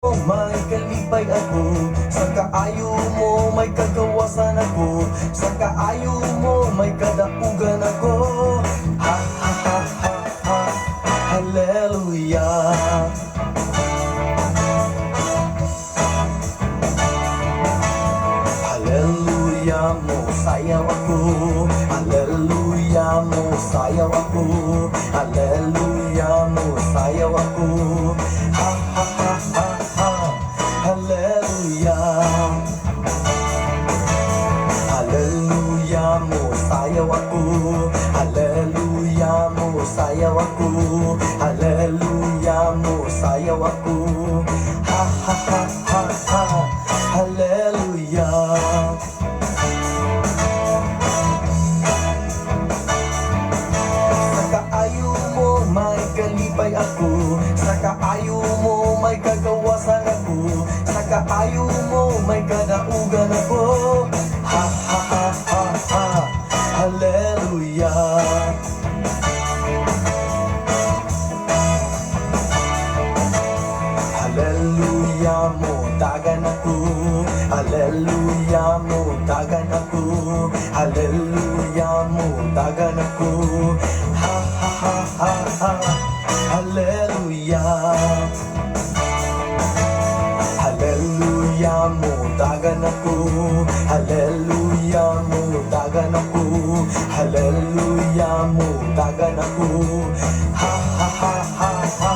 May kalipay ako. Sa kaayo mo, may kagawasan ako. Sa kaayo mo, may kadaugan ako. Ha ha ha ha ha. Hallelujah. Hallelujah mo sayaw ako. Hallelujah mo sayaw ako. Hallelujah mo sayaw ako. Ha ha ha ha ha. Hallelujah. Hallelujah mo sayaw ako. Hallelujah mo sayaw ako. Hallelujah mo sayaw ako. Ha ha ha ha ha. Hallelujah. Sa kaayo mo may kalipay ako. Sa kaayo mo may kagawasan ako. Sa kaayo mo may kadaugan ako. Ha ha ha ha ha. Hallelujah. Hallelujah mo dagan ako. Hallelujah mo dagan ako. Hallelujah mo dagan ako. Ha ha ha ha ha. Hallelujah. Hallelujah mo dagan ako. Hallelujah mo dagan ako. Hallelujah mo dagan ako. Ha ha ha ha ha.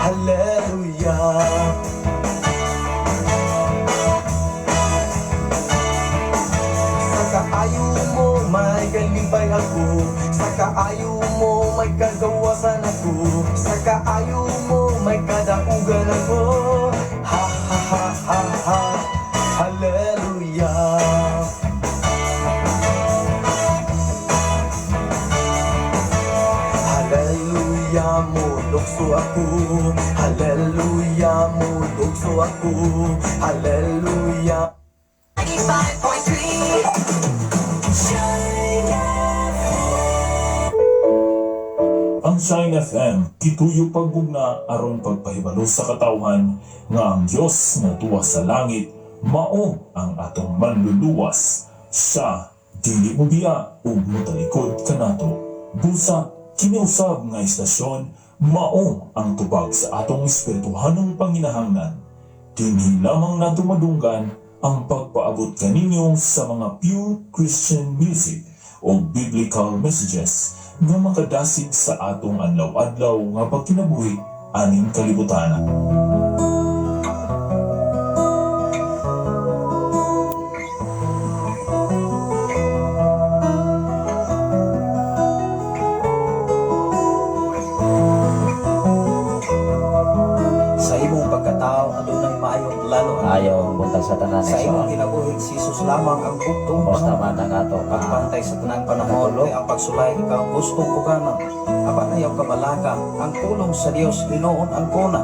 Hallelujah. Sa kaayo mo may kalipay ako. Sa kaayo mo may kagawasan ako. Sa kaayo mo may kadaugan ako. Ha ha ha ha ha. Hallelujah. Hallelujah mo lukso ako. Hallelujah mo lukso ako. Hallelujah. 95.3 Shine. Ang Shine FM, gituyo paggugna aron pagpahibalo sa katawhan nga ang Dios nga tuwa sa langit mao ang atong manluluwas. Siya dili mo biya ug motalikod kanato. Busa kiniusab nga istasyon mao ang tubag sa atong espirituhanong panginahanglan. Dinhi lamang nato madunggan ang pagpaabot kaninyo sa mga pure Christian music o biblical messages nga makadasig sa atong adlaw-adlaw nga pagkinabuhi aning kalibutan. Sa imong pagkatao adunay maayong plano. Ayaw buntag sa tanan. Sa imong So, kinabuhi si Jesus lamang ang buktong kumusta panahon. man ang ato ka Pagbantay sa tanang panahon kay ang pagsulay ikaw gusto pugana. Apan ayaw kabalaka ang pulong sa Dios hinuon ang kuna.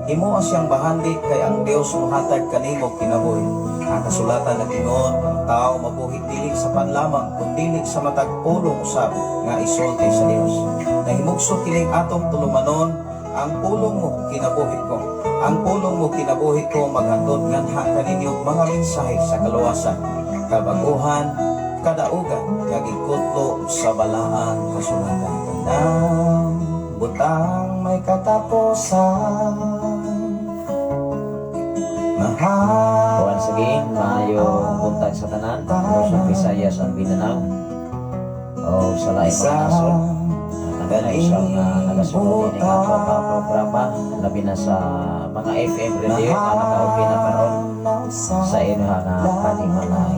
Himoa siyang bahandi kay ang Dios mohatag kanimo kinabuhi. Ang kasulatan nag-ingon ang tao mabuhi dili sa panlamang kun dili sa matag pulong usab nga isulti sa Dios. Nahimugso kining atong tulumanon, ang pulong mo kinabuhi ko. Ang pulong mo kinabuhi ko maghatod nganha kaninyo mga mensahe sa kaluwasan, kabaguhan, kadaugan, nga gikutlo sa balaan kasulatan. Tanang butang may katapusan. Mahal. Once again, maayong buntag sa tanan sa Visayas and Mindanao o sa laing mga nasod. Kanina isang nagasunod din ang ato nga programa, labi na sa mga FM radio nga naka-okay na karon sa inyo nga panimalay.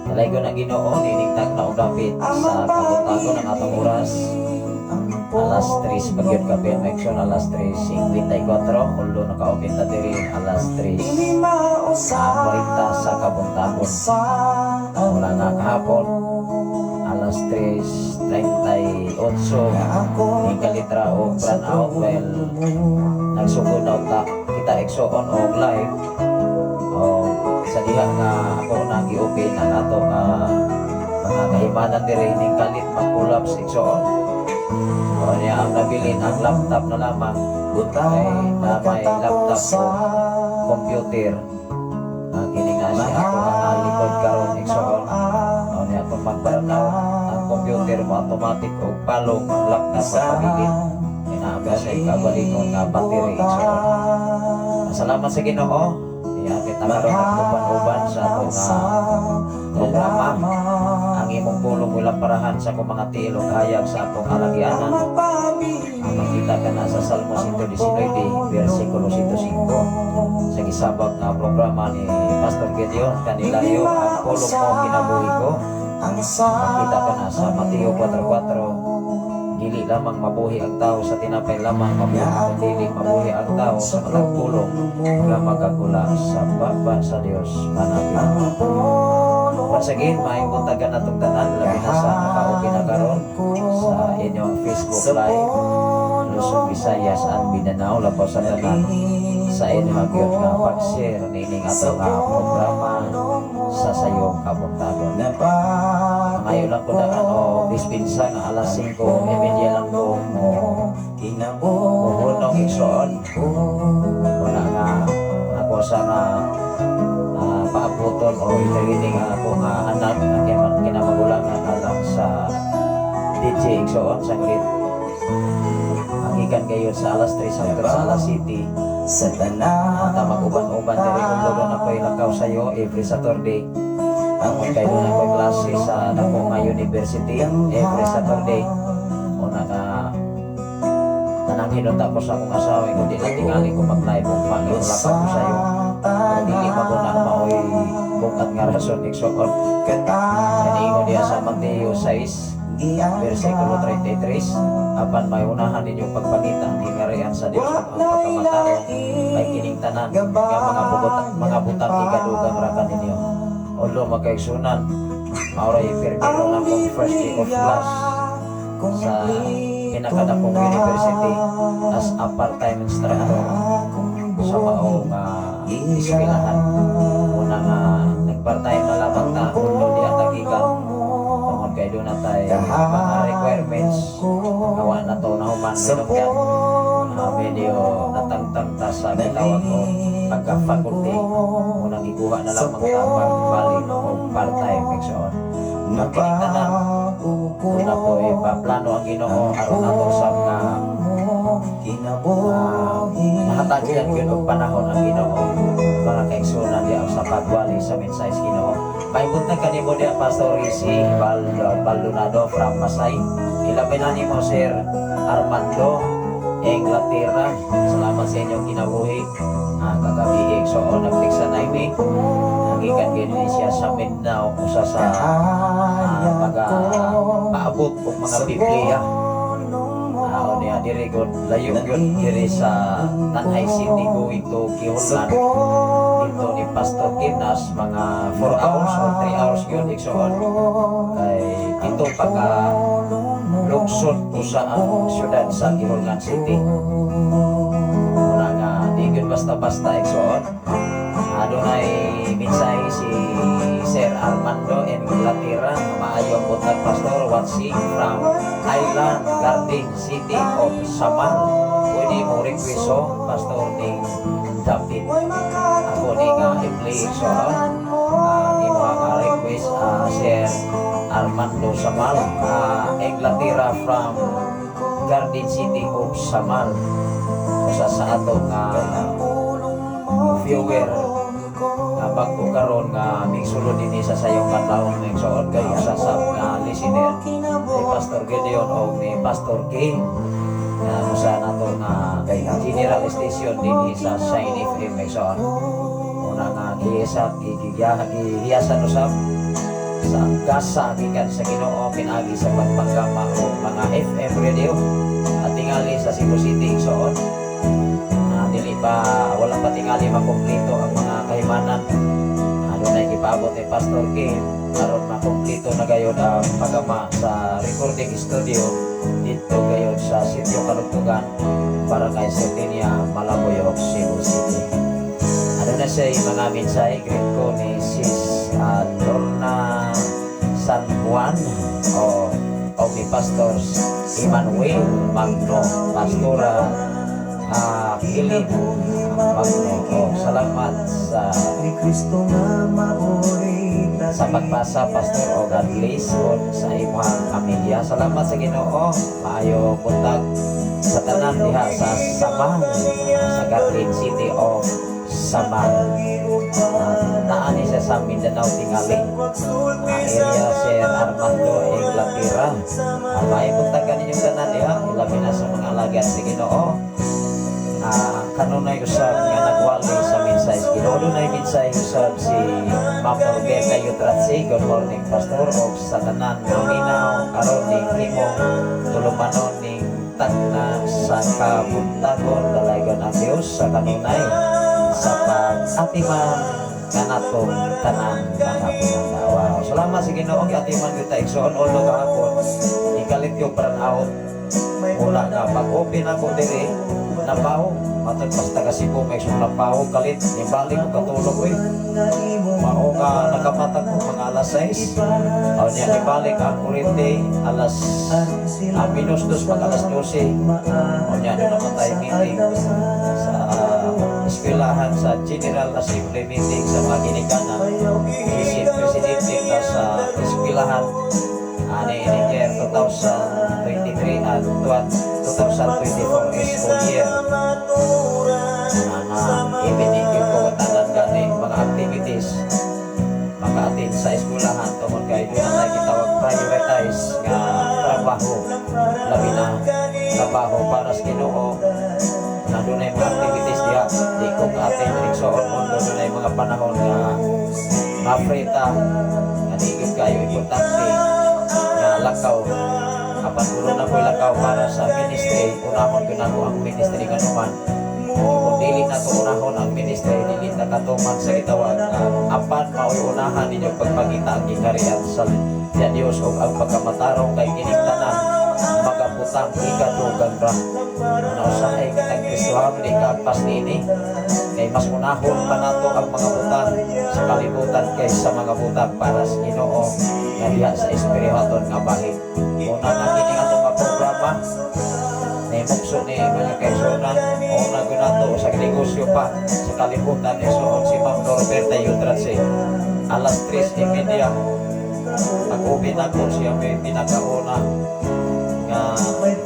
Dalaygon ang Ginoo, ninigtag na og dapit sa kabuntagon ang atong oras. Alas 3 pagyud kapin action, alas 3:54, although naka-open ta diri alas 3 ang 40 sa kabuntagon. Wala nga kahapon alas 3:38 hingkalitra og brownout out. Well, nagsugod na unta kita igsoon og live o sa diha nga ako na gi-open ang ato nga mga kahimanan diri, ning kalit mag-collapse, igsoon. O niya ang nabilin ang laptop na lamang. Kay na may laptop o computer. Kini nga siya ato ang likod karon, igsoon. O niya atong magbaranaw ang computer mo automatic og palong ang laptop pagpabilin. Kinaama siya ikabalingon nga battery, igsoon. Salamat sa Ginoo. Iya kita karon nagtuban-uban sa ato nga programa. Ang imong pulong walang parahan sa akong mga tiil ug hayag sa akong alagianan. Ang makita ka na sa Salmo 119, versikulo 105. Sa gisabag nga programa ni Pastor Gideon, kanilayo ang pulong mo kinabuhi ko. Makita ka na sa Mateo 4.4, dili lamang mabuhi ang tao sa tinapay lamang mabuhi, kundi mabuhi ang tao sa mga pulong nga magagula sa baba sa Dios manabi. Once again, maayong buntagan natong tanan, labi na sa nakaubi na karon sa inyong Facebook Live, Luzon, Visayas, and Mindanao, labaw sa tanan sa inyong gyud nga pag-share nining ato nga programa sa sayong kabuntagon. Ngayon lang ko na ano, dispensa nga alas 5:30 lang ko mo muhunong, igsoon. Wala nga ako sa nga paabuton o i-training ang ako nga anak nga kinamagulangan alang sa DJ, igsoon, saglit. Ang gikan kayo sa alas 3 hanggang sa alas 7. Sa tanan. At mag-uban-uban diri kung doon ako'y lakaw sa'yo every Saturday. Ang kay doon ako'y klase sa dako nga university every Saturday. Una nga tanang hinunta ko sa akong asawa kung di lang tingali ko mag-live kung pangit lakaw ko sa'yo. Pero dili pa ko na maoy bungkat nga rason, igsoon. Kaniingon diya sa Mateo 6 versikulo 33, apan may unahan ninyong pagpangita ang gingharian sa Dios ug ang pagkamatarong, kay kining tanan nga mga bugot, mga butang ikadugang ra kaninyo. Ulo magkaigsunan, maoray pirmiro na akong first day of class sa pinakadakong university as a part-time instructor sa maong eskwelahan. Una nga nag-part-time na lamang ta ulo di atagikan tungod kay doon na tay mga requirements nga wa na to nahuman minungyan medyo natangtang ta sa gitawag ko pagka-faculty. Unang ikuha na lamang ta pagbalik o part-time, igsoon. Ang kining tanan una po eh, paplano ang Ginoo aron ato sa nga mahatagian gyud og panahon ang Ginoo, mga kaigsunan diya sa pagwali sa mensahe sa Ginoo. Maayong kanimo diya, Pastor Rizzi Baldonado from Pasay. Ilabay na nimo Sir Armando Inglaterra. Salamat sa inyong kinabuhi. Kagabi, igsoon, nagtiksa na imi. Nagikan gyud ni siya sa Mindanao, usa sa maga paabot og mga Biblia. Niya diri gud layo gyud diri sa Tanay City going to Kiholan dito ni Pastor Kinas, mga 4 hours or 3 hours gyud, igsoon, kay ito pagka lungsod usa ang syudad sa Kiholan City. Wala nga di gyud basta-basta, igsoon. Adunay mensahe si Sir Armando Inglaterra. Maayong buntag, Pastor watching from Island Garden City of Samal. Pwede mo request song, Pastor ning David. Ako ni nga i-play, so imo nga request, Sir Armando Samal, Inglaterra from Garden City of Samal, usa sa ato nga viewer nga bag-o karon nga migsulod dinhi sa sayong kadlawon, igsoon, kay usa sa nga listener ni Pastor Gideon o ni Pastor King nga usa nato nga general station dinhi sa Shine FM, igsoon. Una nga gihisa gihiyasan usab sa gasa gikan sa Ginoo pinaagi sa pagpanggama og mga FM radio at tingali sa Cebu City, igsoon. Dili pa, wala pa tingali makumplito ang mga kahimanan. Adunay gipaabot ni Pastor Kim aron makumplito na gayod ang paggama sa recording studio dito gayod sa Sitio Kalugtugan, Barangay Sertinia, Malabuyoc, Cebu City. Ano na siya yung mga mensahe, greet ko ni Sis Lorna San Juan o ni Pastor Emmanuel Magno, Pastora. Kilin Magno. Oh, salamat sa Ni Kristo nga maoy sa pagbasa, Pastor, o God bless o sa imong pamilya. Salamat sa Ginoo. Maayo buntag sa tanan diha sa Samal, sa Garden City of Samal. Naa ni siya sa Mindanao tingali. Area Sir Armando Inglaterra. Maayo buntag kaninyong tanan diha, ilabi na sa mga alagad sa Ginoo. Kanunay usab nga nagwali sa mensahe sa Ginoo. Dunay mensahe usab si Ma'am Norberta Yutratsi. Good morning, Pastor, og sa tanan maminaw karon ning himong tulumanon ning tagna sa kabuntagon. Dalaygon ang Dios sa kanunay sa pag-atiman kanatong tanan mga pinangga. Wow. Salamat sa Ginoo giatiman gyud ta, igsoon, although kahapon ikalit yung brown out. Wala nga pag-open ako diri, napaho matod pas taga Cebu may sung napaho kalit, nibalik ko katulog, uy. Mao nga nakamata ko mga alas 6 o niya, nibalik ang kuryente alas minus 2 pag alas 12 o niya. Doon naman tayo meeting sa eskwelahan sa General Assembly meeting sa mga ginikanan. Vice Presidente ta sa eskwelahan ani ini year 2023 at 2024 school year. Mga ibinigay ko tanan gani mga activities maka-attend sa eskwelahan tungod kay doon na gitawag prioritize nga trabaho, labi na trabaho para sa Ginoo na dunay mga activities diha di ko ka-attend, igsoon, although dunay mga panahon nga ma-free ta nga di gyud kayo importante nga lakaw, apan ulo na ko'y lakaw para sa ministry, unahon ko nako ang ministry. Nganuman kung dili na to unahon ang ministry, dili na katuman sa gitawag nga apan mao'y unahan ninyo pagpangita ang gingharian sa Dios ug ang pagkamatarong, kay kining tanan magabutang ikadugang ra. Una usahay kitang Kristohano di kaagpas niini kay mas unahon pa nato ang mga butang sa kalibutan kaysa mga butang para sa Ginoo nga diha sa espiritual nga bahin. Una na kini atong nga programa nahimukso ni mga kaigsuonan, una nato sa negosyo pa sa kalibutan, igsoon, si Ma'am Norberta Yutratse. Alas 3:30 pag-ubi nako, siya may pinakauna nga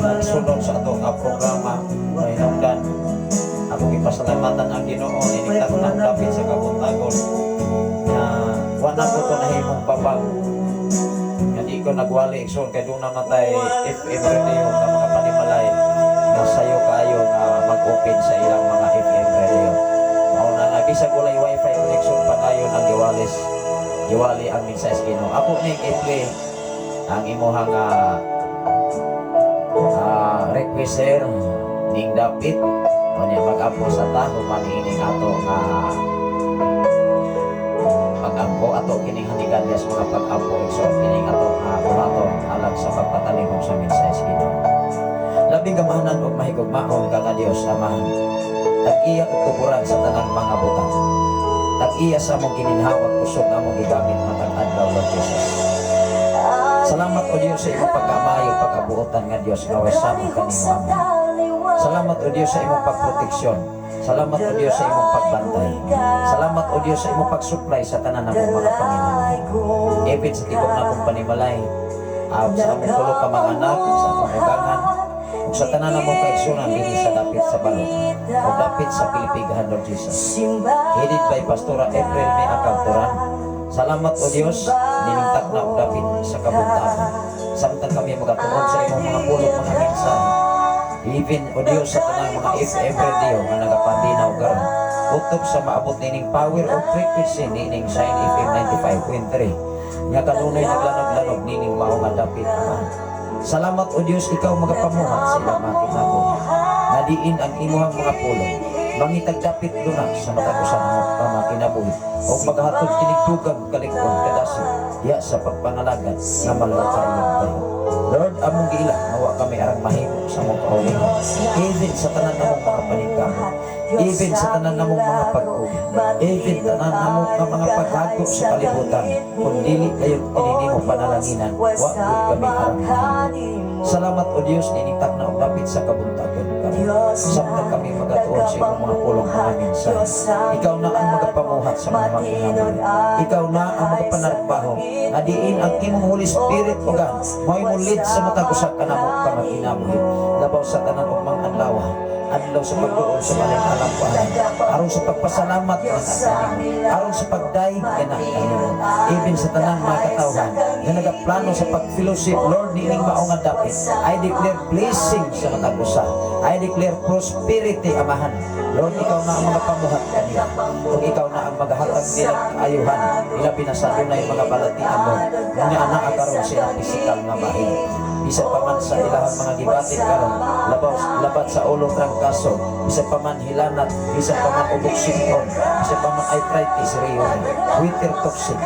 nagsunod sa ato nga programa. Mahinungdan akong ipasalamatan ang Ginoo nining tagnang dapit sa kabuntagon nga wala ko to nahimong babag nga di ko nagwali, igsoon, kay doon naman tayo FM radio nga mga panimalay nga sayo kayo nga mag-open sa ilang mga FM radio. Mao na nga bisag walay wifi connection, padayon ang giwalis giwali ang mensahe sa Ginoo. Ako ning i-play ang imuhang request, sir, ning dapit unya mag-ampo sa ta human ining ato nga pag-ampo. Ato kining hanigan sa mga pag-ampo, igsoon, kining ato nga buhaton alang sa pagpatalingog sa mensahe sa Ginoo. Labing gamahanan ug mahigugmaon ka nga Dios Amahan, tag-iya ug tuburan sa tanang mga butang, tag-iya sa among gininhawag kusog nga among gigamit matag adlaw, Lord Jesus. Salamat, O Dios, sa imong pagkamayo, pagkabuotan nga Dios nga way sama kanimo Amen. Salamat, O Dios, sa imong pagproteksyon. Salamat, O Dios, sa imong pagbantay. Salamat, O Dios, sa imong pagsupply sa tanan namong mga panginahanglan. Even sa tibok namong panimalay, sa among tulo ka mga anak, sa among ugangan, ug sa tanan namong kaigsunan dinhi sa dapit sa balod o dapit sa Pilipigahan, Lord Jesus. Headed by Pastora April May Akagturan. Salamat, O Dios, niningtak na og dapit sa kabuntagon. Samtang kami magatuon sa imong mga pulong, mga mensahe. Even, O Dios, sa tanang mga FM radio nga nagapaminaw karon. Utob sa maabot nining power of frequency nining Shine FM 95.3 nga kanunay naglanog-lanog nining mao nga dapit, Ama. Salamat, O Dios, ikaw magapamuhat sa ilang mga kinabuhi. Nga diin ang imuhang mga pulong mangitag dapit lunak sa matag usa namo ka mga kinabuhi ug maghatod kinig dugang kalig-on, kadasig diha sa pagpangalagad nga malalakayon tayo. Lord, among giila nga wa kami arang mahimo sa among kaugalingon. Even sa tanan namong mga paningkamot, even sa tanan namong mga pag-ubi, even tanan namong nga mga paghago sa kalibutan, kung dili kayo kini nimo panalanginan, wa gud kami arang mahimo. Salamat, O Dios, niningtak na og dapit sa kabuntagon karon. Samtang kami magatuon sa imong mga pulong, mga mensahe. Ikaw na ang magapamuhat sa mga kinabuhi. Ikaw na ang magapanarbaho. Nga diin ang imong Holy Spirit, O God, mao'y mo-lead sa matag usa kanamo ka magkinabuhi. Labaw sa tanan og mga adlaw, adlaw sa pagduol sa balay alampuanan, aron sa pagpasalamat nga kanimo, aron sa pagdayeg kana kanimo. Even sa tanang mga katawhan nga nagaplano sa pag-fellowship, Lord, niining mao nga dapit, I declare blessing sa matag usa. I declare prosperity, Amahan. Lord, ikaw na ang magapamuhat kanila ug ikaw na ang magahatag nila kaayuhan, ilabi na sa dunay mga balatian, Lord, nga anaa karon sa ilang pisikal nga bahin, bisan pa man sa ilahang mga gibatik karon, labaw labat sa ulo, trangkaso, bisan pa man hilanat, bisan pa man ubok sipon, bisan pa man arthritis, rheuma, winter toxic,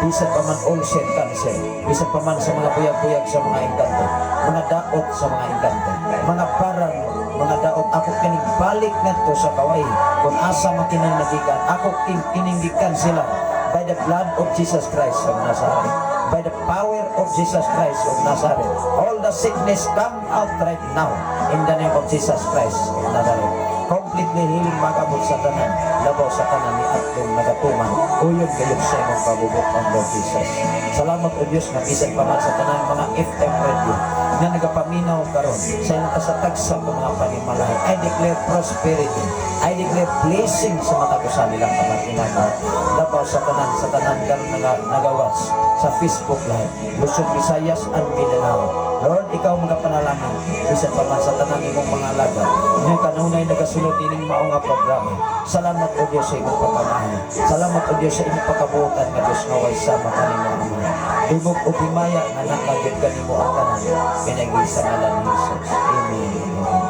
bisan pa man ulcer, cancer, bisan pa man sa mga buyag-buyag sa mga engkanto, mga daot sa mga engkanto, mga parang mga daot, ako kining balik ngadto sa kaway kung asa makining nagikan. Ako kining gikan sila by the blood of Jesus Christ of Nazareth, by the power of Jesus Christ of Nazareth. All the sickness, come out right now in the name of Jesus Christ of Nazareth. Completely healing magabot sa tanan, labaw sa tanan ni atong nagatuman. Uyon kayo sa imong kabubut-on, Lord Jesus. Salamat, O Dios, nga bisan pa man sa tanan mga FM radio nga nagapaminaw karon sa ilang kasatagsa ng mga panimalay, I declare prosperity. I declare blessing sa matag usa nilang kamag-inaga. Labaw sa tanan karon nagawas sa Facebook Live, Luzon, Visayas and Mindanao. Lord, ikaw mga panalangin, bisan pa man sa tanan imong mga alagad nga kanunay nagasunod ining mao nga programa. Salamat, O Dios, sa imong pagkamahal. Salamat, O Dios, sa imong pagkabuotan nga Dios nga way sama kanimo, Ama. Dungog og himaya nga nakagyud kanimo ang tanan. Pinaagi sa ngalan ni Jesus. Amen. Amen.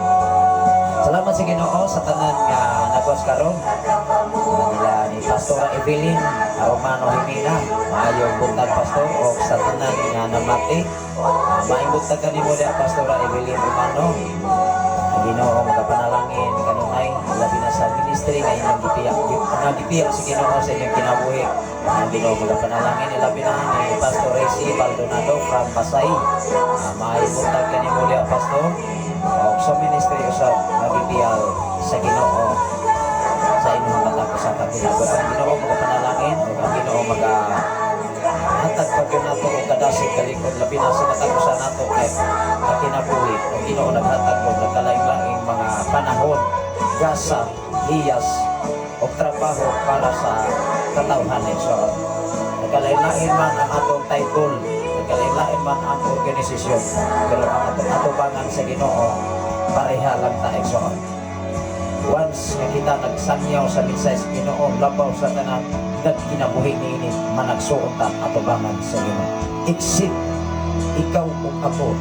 Salamat sa Ginoo sa tanan nga nagwas karon. Nila ni Pastora Evelyn Romano Jimena. Maayong buntag, Pastor, o sa tanan nga namati. Maayong buntag kanimo diha, Pastora Evelyn Romano. Ang Ginoo magapanalangin kanunay, labi na sa ministry nga inyong gipiyak nga gipiyak sa Ginoo sa inyong kinabuhi. Ang Ginoo magapanalangin, labi na ni Pastor Resi Baldonado from Pasay. Maayong buntag kanimo diha, Pastor. O sa ministry usab nga gipiyal sa Ginoo sa inyong matag sa kinabuhi. Ang Ginoo magapanalangin ug ang Ginoo maga hatag pa gyud nato og kadasig kalikod, labi na sa matag usa nato kay kinabuhi. Ang Ginoo naghatag og nagkalain-laing mga panahon, gasa, hiyas og trabaho para sa katawhan. So nagkalain-lain man ang atong title, nagkalain-lain man ang organisasyon, pero ang atong atubangan sa Ginoo, pareha lang ta, igsoon. Once nga kita nagsangyaw sa mensahe sa Ginoo, labaw sa tanan nagkinabuhi niini, managsuon ta atubangan sa Ginoo. Except ikaw ug ako,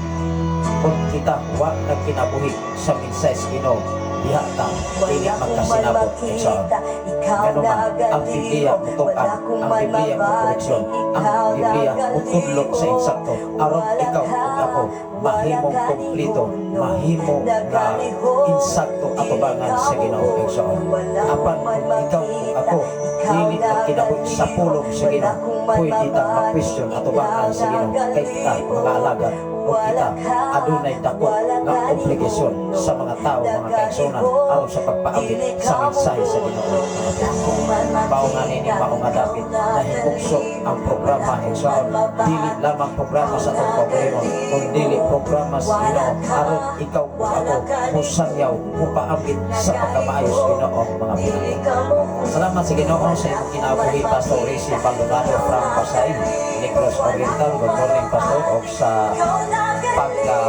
kung kita wa nagkinabuhi sa mensahe sa Ginoo, diha ta dili Wala kong man magkasinabot, igsoon. makita, ikaw Ngano man, ang Biblia mutukan, ang Biblia mo koreksyon, ang Biblia mutudlo sa insakto, aron ikaw ug ako mahimong kompleto, mahimo nga insakto atubangan sa Ginoo, igsoon. Apan kung ikaw ug ako dili nagkinabuhi sa pulong sa Ginoo, pwede tang ma-question atubangan sa Ginoo kay kita mga alagad o kita adunay dako nga obligasyon sa mga tao, mga kaigsunan, aron sa pagpaabot sa mensahe sa Ginoo. Mao nga nini mao nga dapit nahibugso ang programa, igsoon. Dili lamang programa sa atong kaugalingon, kun dili programa sa Ginoo aron ikaw ug ako musangyaw, mupaabot sa pagkamaayo sa Ginoo, mga pinaka. Salamat sa Ginoo sa imong kinabuhi, Pastor Ricky Baldonado from Pasay, Negros Oriental. Good morning, Pastor, og sa pagka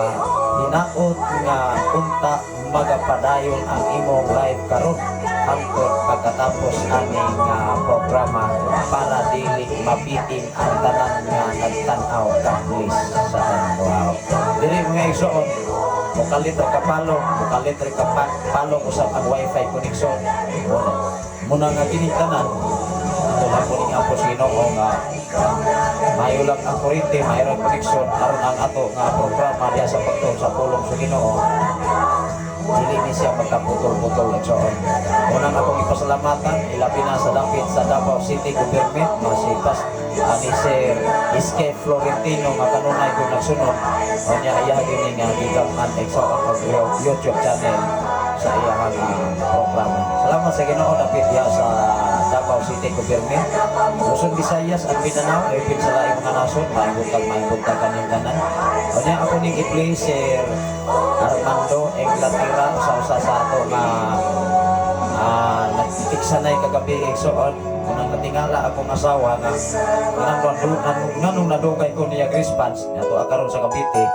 hinaot nga unta magapadayon ang imong live karon hangtod pagkatapos aning programa para dili mabitin ang tanan nga nagtan-aw. God bless sa tanan. Wow. Dili, mga igsoon, mukalit ra kapalo, mukalit ra kapalo usab ang wifi connection. Muna, muna nga kining tanan ato lang po ning ampo sa Ginoo nga maayo lang ang kuryente, maayo lang connection aron ang ato nga programa diya sa pagtuon sa pulong sa Ginoo dili ni siya magkaputol-putol, igsoon. Unang akong ipasalamatan, ilabi na sa dapit sa Davao City Government nga si Pas ani Sir Iske Florentino nga kanunay ko nagsunod. Unya iya gyud nga gigaman, igsoon, og YouTube channel sa iyang programa. Salamat sa Ginoo dapit diha sa Davao City Government, Luzon, Visayas at Mindanao, ipin sa laing mga nasod. Maayong buntag kanyang tanan. Unya ako ning i-play Sir Armando Eglatira sa usa sa ato nga nagtiksanay kagabi, igsoon. Unang natingala akong asawa nga nganong nadugay ko niya response ato karon sa Cavite.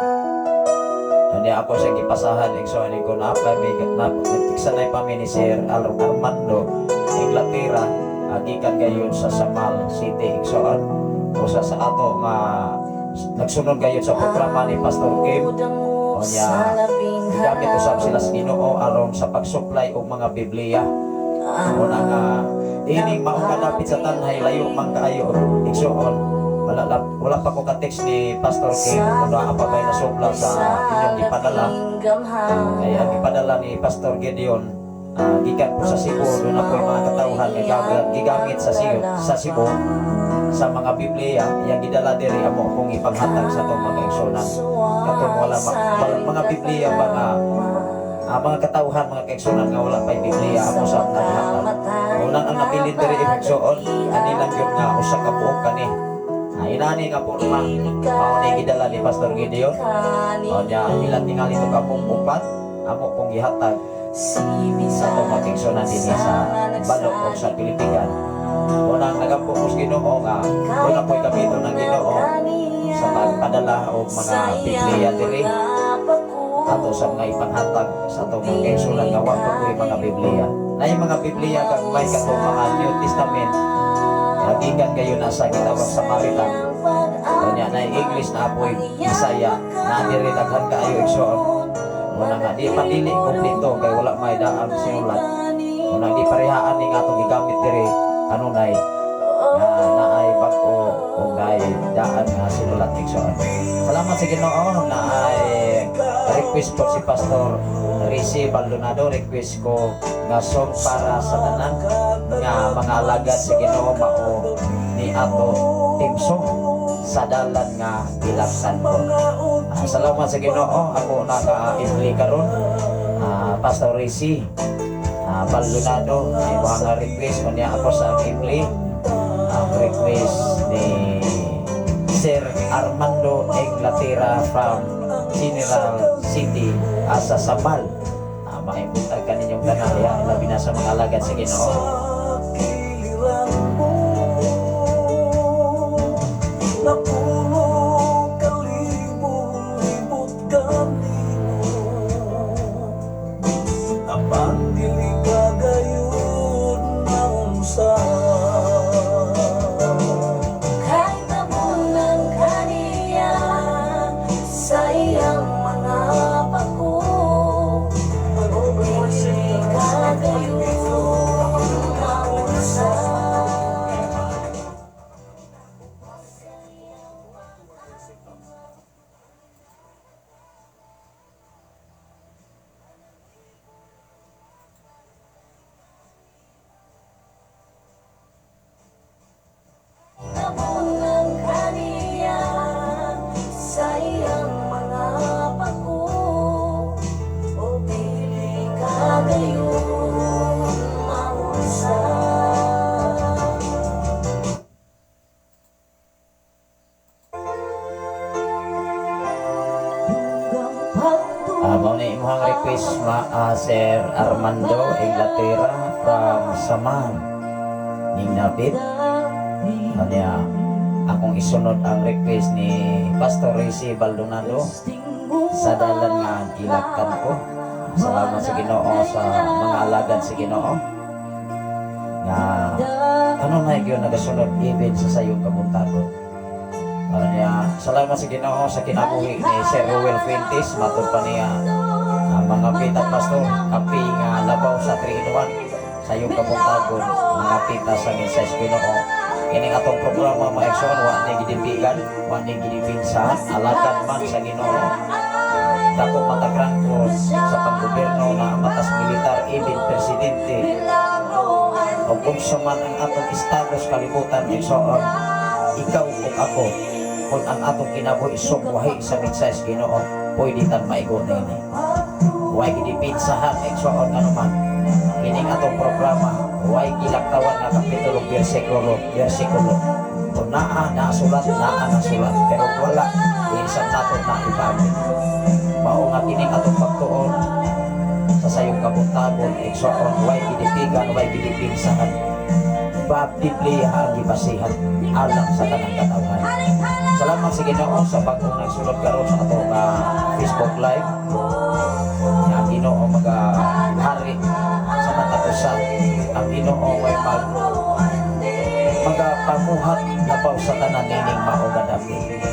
Unya ako sa gipasahan, igsoon, ko na pa mi na nagtiksanay pa mi ni Sir Armando Inglaterra, gikan gayon sa Samal City, igsoon, usa sa ato nga nagsunod gayon sa programa ni Pastor Kim. Unya gigamit usab sila sa Ginoo aron sa pag-supply og mga Biblia. Una nga ining maong kadapit sa Tanay, layo man kaayo, igsoon. Wala pa ko ka-text ni Pastor Kim kung naa pa ba'y nasupla sa inyong gipadala. Kaya ang gipadala ni Pastor Gideon, gikan po sa Cebu, doon na po yung mga katawhan nga gigamit sa Cebu sa mga Biblia, yang gidala diri amo kung ipanghatag sa atong mga igsunan. Katong wala mga Biblia ba nga mga katawhan, mga kaigsunan nga wala pa'y Biblia, amo sa naghatag. Unang ang nabilin diri, igsoon, ani lang yun nga usa ka buok kani. Inani nga porma mao ni gidala ni Pastor Gideon. O nya ila tingali to ka buok upat amo kong gihatag sa atong mga kaigsunan dinhi sa Balok o sa Pilipinas. Unang nagampo ko sa Ginoo nga doon na po'y gamiton ng Ginoo sa pagpadala og mga Biblia diri ato sa mga ipanghatag sa atong mga kaigsunan nga wa pa ko'y mga Biblia. Na yung mga Biblia kag may katong mga New Testament, gikan kayo na sa gitawag Samaritan. Unya na English na apoy Bisaya na diri daghan kaayo, igsoon. Una nga di pa dili kompleto kay wala may daang sinulat. Una di parehaan ning atong gigamit diri kanunay nga naay bag-o o naay daan nga sinulat, igsoon. Salamat sa Ginoo na ay request po si Pastor Rizzi Baldonado, request ko nga song para sa tanan nga mga alagad sa Ginoo mao ni ato theme song sa dalan nga gilaktan ko. Salamat sa Ginoo ako naka-ibli karon. Pastor Rizzi Baldonado, ay mga request ko niya ako sa ibli. Ang request ni Sir Armando Inglaterra from General City asa Samal. Maayong buntag kaninyong tanan diha, labi na sa mga alagad sa Ginoo. Kiliran mo Napulo kalibot-libot kanimo. Apan dili ka gayud maunsa. Kay tabunan kaniya sa iyang mga pako, dili ka gayon maunsa. Tabunan kaniya sa iyang mga pako, o dili ka gayon maunsa. Mao ni imong request ma Sir Armando Inglaterra from Samar. Ning napit. Kanya akong isunod ang request ni Pastor Rizzi Baldonado sa dalan nga gilaktan ko. Salamat sa Ginoo sa mga alagad sa Ginoo nga kanunay gyud nagasunod even sa sayong kabuntagon. Para niya, salamat sa Ginoo sa kinabuhi ni Sir Ruel Fuentes, matod pa niya ang mga pita pastor, kapi nga labaw sa 3 in 1 sa iyong kabuntagon, mga pita sa mensahe sa Ginoo. Ining atong programa, mga igsoon, wa ni gidimbigan, wa ni gidipinsa, alagad man sa Ginoo. Dako matagrangko sa panggobyerno na matas militar, even presidente. O unsa man ang atong estado sa kalibutan, igsoon, ikaw ug ako, kung ang atong kinabuhi sugwahi sa mensahe sa Ginoo, pwede tang maigo niini. Way gidipinsahan, igsoon, anuman. Kining atong programa, way gilaktawan nga kapitulo, bersikulo, bersikulo. Kung naa nasulat, naa nasulat. Pero wala, di nato na ipaabot. Mao nga kining atong pagtuon sa sayong kabuntagon, igsoon, way gidipigan, way gidipinsahan. Biblia ang gibasihan alang sa tanang katawhan. Salamat sa Ginoo sa bagong nagsulod karon sa atong Facebook Live. Nga ang Ginoo magahari sa matag usa. Ang Ginoo may magapamuhat labaw sa tanan nining mao nga dapit.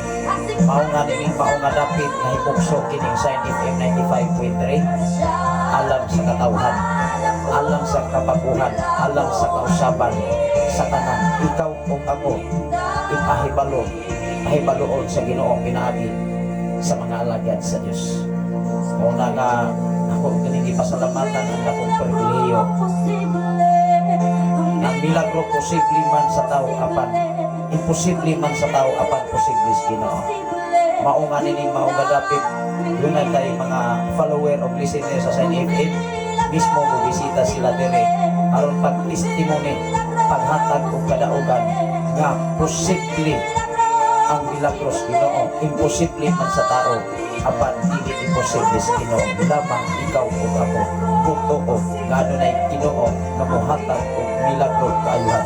Mao nga nining mao nga dapit na hipugso kining Sign FM 95.3 alang sa katawhan, alang sa kapaguhan, alang sa kausaban sa tanan. Ikaw ug ako ipahibalo, pahibaluon sa Ginoo pinaagi sa mga alagad sa Dios. Una nga ako kining ipasalamatan ang akong pribilehiyo. Ang milagro posible man sa tao apan imposible man sa tao apan posible sa Ginoo. Mao nga nining mao nga dapit, duna tay mga follower o listener sa Sign FM mismo, bisita sila dire aron pag testimony, paghatag og kadaugan nga posible ang milagros Ginoo. Imposible man sa tao apan dili imposible sa Ginoo. Lamang ikaw ug ako mutuo nga adunay Ginoo nga mohatag og milagro kaayuhan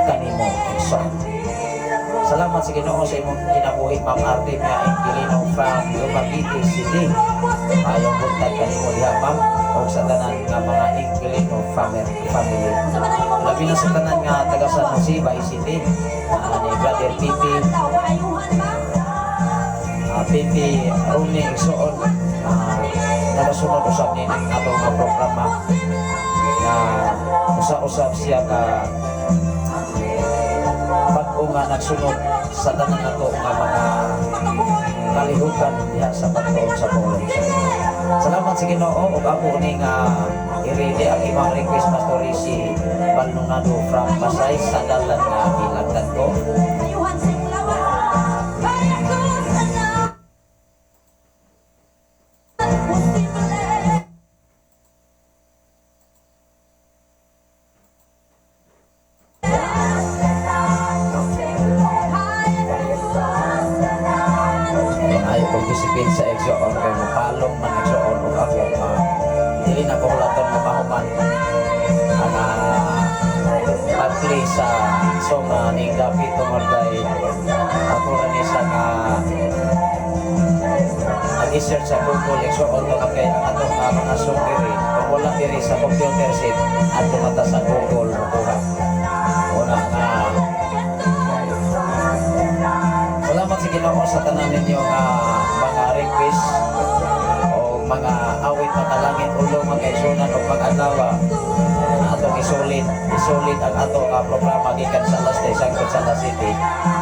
kanimo, igsoon. Salamat sa Ginoo sa imong kinabuhi, Ma'am Artemia Inquilino from Dumaguete City. Maayong buntag kanimo diha, ma'am, o sa tanan nga mga Inquilino family. Labi na sa tanan nga taga San Jose, Bay City. Ni Brother Titi, Titi Rooney igsoon, nagasunod usab ni ning atong nga programa nga usa-usab siya ka bag-o nga nagsunod sa tanan nato nga mga kalihukan diha sa pagtuon sa pulong sa Ginoo. Salamat sa Ginoo ug ako ni nga i-ready ang imong request, Pastor Rizzi Balnonado from Pasay sa dalan nga gilagdan ko. Ayuhan sa imong lawas. Kaya ko sana. Posible. Ay kung disipin sa igsoon kay mopalong man, igsoon, ug ako dili na ko hulaton nga mahuman ang pag-play sa song ning dapit tungod kay ako ra ni sa nga nag-search sa Google, igsoon, tungod kay ang atong mga song diri, kung wala diri sa computer set, adto mata sa Google mukuha. Una nga salamat sa Ginoo sa tanan ninyo nga mga request o mga awit makalangit ulo, mga isunan o pag-adlaw na atong isulit isulit ang ato nga programa gikan sa alas 10 hangtod sa alas 7.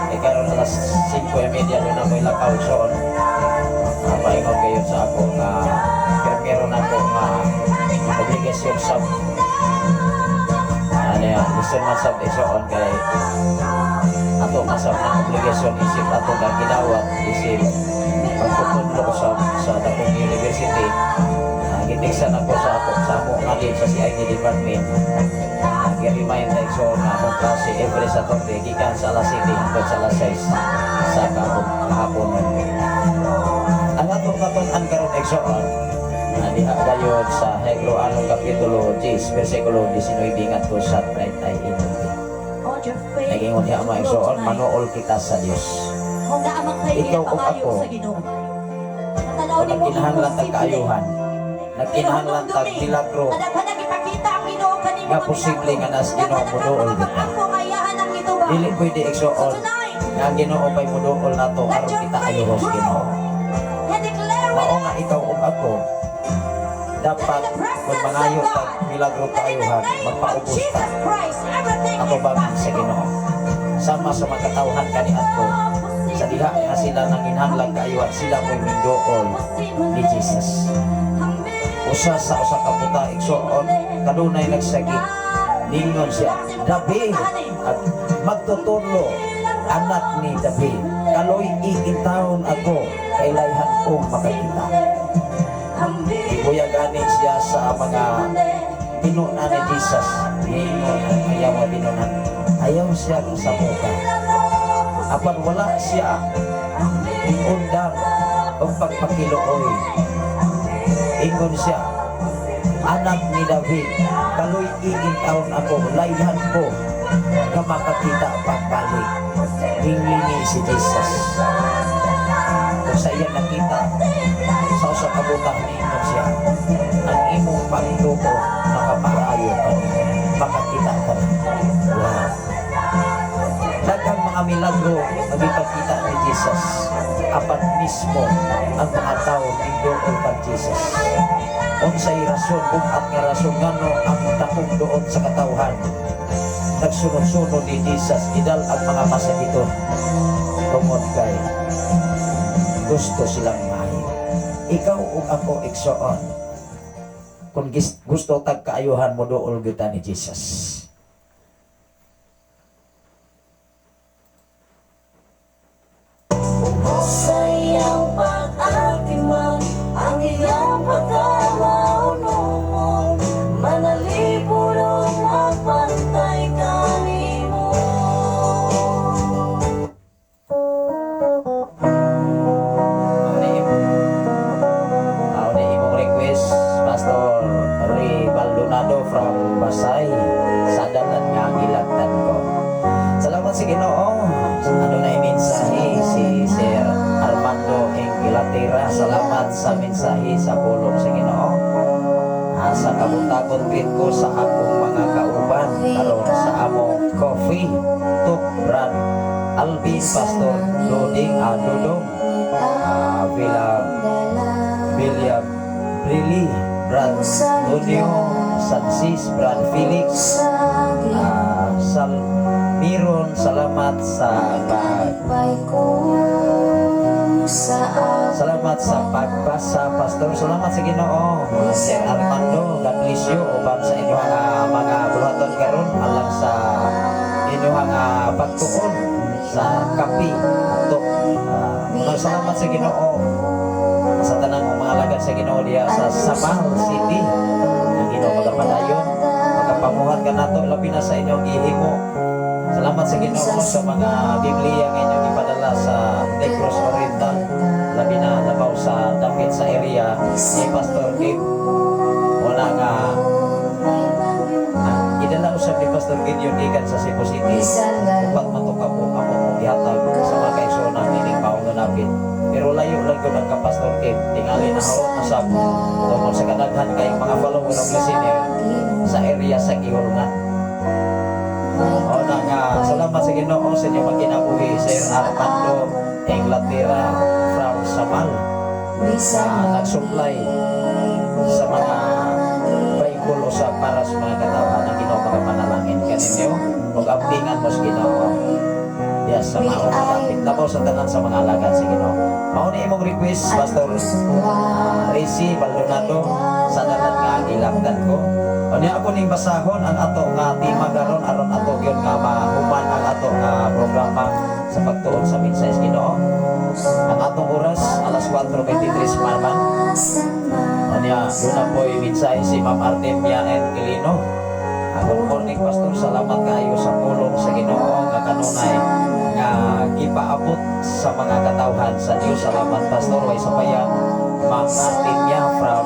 E karon alas 5:30, doon ako ilakaw soon. Paingon kayo sa ako nga primero na ako nga obligasyon sa ano yan, gusto man sa igsoon kay ato masab na obligasyon isip ato nga gidawat isip pagtutudlo sa dakong university. Gitiksan ako sa ako sa amo nga din sa CID department. Gi-remind na, igsoon, nga akong klase every Saturday gikan sa alas 7 hangtod sa alas 6 sa kahapon. Ang atong katun-an karon, igsoon, na diha gayon sa Hebreo anong kapitulo 10 versikulo 19 ngadto sa 39. Nagingon diha, mga igsoon, manuol kita sa Dios. Ikaw ug ako, nagkinahanglan tag kaayuhan, nagkinahanglan tag milagro nga posible nga nas Ginoo moduol kita. Dili pwede, igsoon, nga ang Ginoo pay moduol nato aron kita ayuhos Ginoo. Mao nga ikaw ug ako dapat kung mangayo tag milagro kaayuhan, magpaubos ta atubangan sa Ginoo. Sama sa mga katawhan kaniadto sa diha nga sila nanginahanglan kaayuhan, sila mo'y minduol ni Jesus. Usa sa usa ka buta, igsoon, kanunay nagsagi Ningon siya, "David, at magtutudlo, anak ni David, kaloy intawon ako, kay layhan kong makakita." Gibuya gani siya sa mga tinunan ni Jesus. Ningon ang ayaw nga tinunan. Ayaw siya sa muka. Apan wala siya undang o pagpakiluoy. Ingon siya, "Anak ni David, kaloy intawon ako, layhan ko nga makakita pagbalik." Hinglingi si Jesus. Kung sa iya nakita, sa usa ka butang, niingon siya, "Ang imong pagtuo nakapaayo ka, makakita ka na." Wow. Daghang mga milagro nga gipakita ni Jesus. Apan mismo ang mga tao niduol kang Jesus. Unsay rason, bugat nga rason ngano ang dakong duol sa katawhan nagsunod-sunod ni Jesus, idal ang mga masakiton? Tungod kay gusto silang maayo. Ikaw ug ako, igsoon, kung gusto tag kaayuhan mo, duol kita ni Jesus. Sa iyang pag-atiman, ang iyang pagkamaunomon, manalipod o magpantay kanimo. Mao ni imong request, Pastor Ray Baldonado from Pasay, "Sa Dalan nga Gilagtan Ko." Salamat sa Ginoo. Ano na mensahe si Sir Armando Inglaterra. Salamat sa mensahe sa pulong sa Ginoo. Sa kabuntagon, greet ko sa akong mga kauban karon sa among coffee talk, Brad Alvin, Pastor Doding, Dodong, Villa Villa Brilli, Brad Tonio Sansis, Brad Felix, Salmiron, salamat sa pagbasa, Pastor. Salamat sa Ginoo. Sir Armando, God bless you uban sa inyong mga buhaton karon alang sa inyong pagtuon sa kape ato. Salamat sa Ginoo sa tanang mga alagad sa Ginoo diya sa Samal City. Ang Ginoo magapadayon, magapamuhat kanato, labi na sa inyong gihimo. Salamat sa Ginoo sa mga Biblia nga inyong gipadala sa Negros Oriental, labi na labaw sa dapit sa area ni Pastor Gabe. Wala nga idala usab ni Pastor Gideon gikan sa Cebu City, upat man to ka amo kong gihatag sa mga kaigsuonan nining maong napit. Pero layo lang gud ang ka Pastor Gabe, tingali na harot na sab tungod sa kadaghan kay mga follower of listener sa area sa Gihulngan. O na nga, salamat sa Ginoo sa inyong magkinabuhi, Sir Armando Inglaterra from Samal, na nag-supply sa mga Bible o sa para sa mga katawhan. Ang Ginoo magapanalangin kaninyo ug ampingan mo sa Ginoo diya sa maong malapit, labaw sa tanan sa mga alagad sa Ginoo. Mao ni imong request, Pastor Rizzy Baldonado, "Sa Dalan nga Gilagtan Ko." Unya ako ning basahon ang ato nga tema karon aron ato gyud nga mahuman ang ato nga programa sa pagtuon sa mensahe sa Ginoo. Ang atong oras alas 4:23 man. Unya duna po'y mensahe si Ma'am Artemia Angelino. Good morning, Pastor, salamat kaayo sa pulong sa Ginoo nga kanunay nga gipaabot sa mga katawhan sa Dios. Salamat, Pastor, way sapayan, Ma'am Artemia from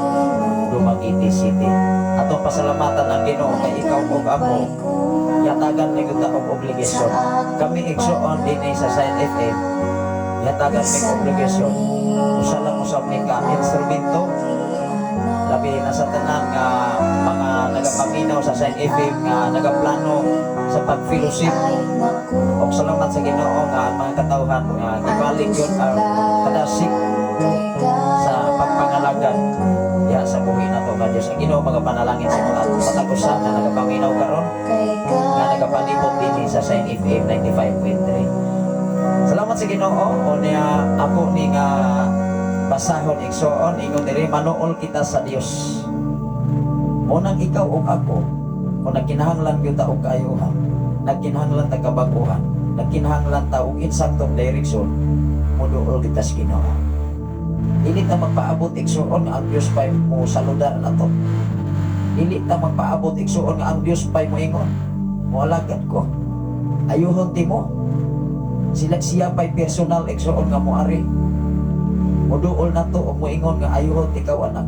Dumaguete City. Atong pasalamatan ang Ginoo kay ikaw ug ako yatagan ni kita og obligasyon. Kami, igsoon, dinhi sa Sign FM, yatagan mig obligasyon. Usa lang usab ni ka instrumento, labi na sa tanan nga mga nagapaminaw sa Sign FM nga nagaplano sa pag-fellowship. Og salamat sa Ginoo nga ang mga katawhan nga gibalik yun ang kadasig sa pagpangalagad diha sa buhi nato nga Dios. Ang Ginoo magapanalangin sa mga matag usa nga nagapaminaw karon nga nagapalibot dinhi sa Sign FM 95.3. Salamat sa Ginoo. O niya ako ni nga basahon, igsoon, ingon diri, manuol kita sa Dios. Munang ikaw ug ako Kung nagkinahanglan gyud ta og kaayuhan, nagkinahanglan ta kabag-uhan, nagkinahanglan ta og insaktong direksyon, muduol kita sa Ginoo. Dili ta magpaabot, igsuon, nga ang Dios pa'y mo saludar nato. Dili ta magpaabot, igsuon, nga ang Dios pa'y moingon, moalagad ko. Ayuhon ti mo. Sila siya pa'y personal, igsuon, nga moari. Muduol nato og moingon nga ayuhon ikaw, anak.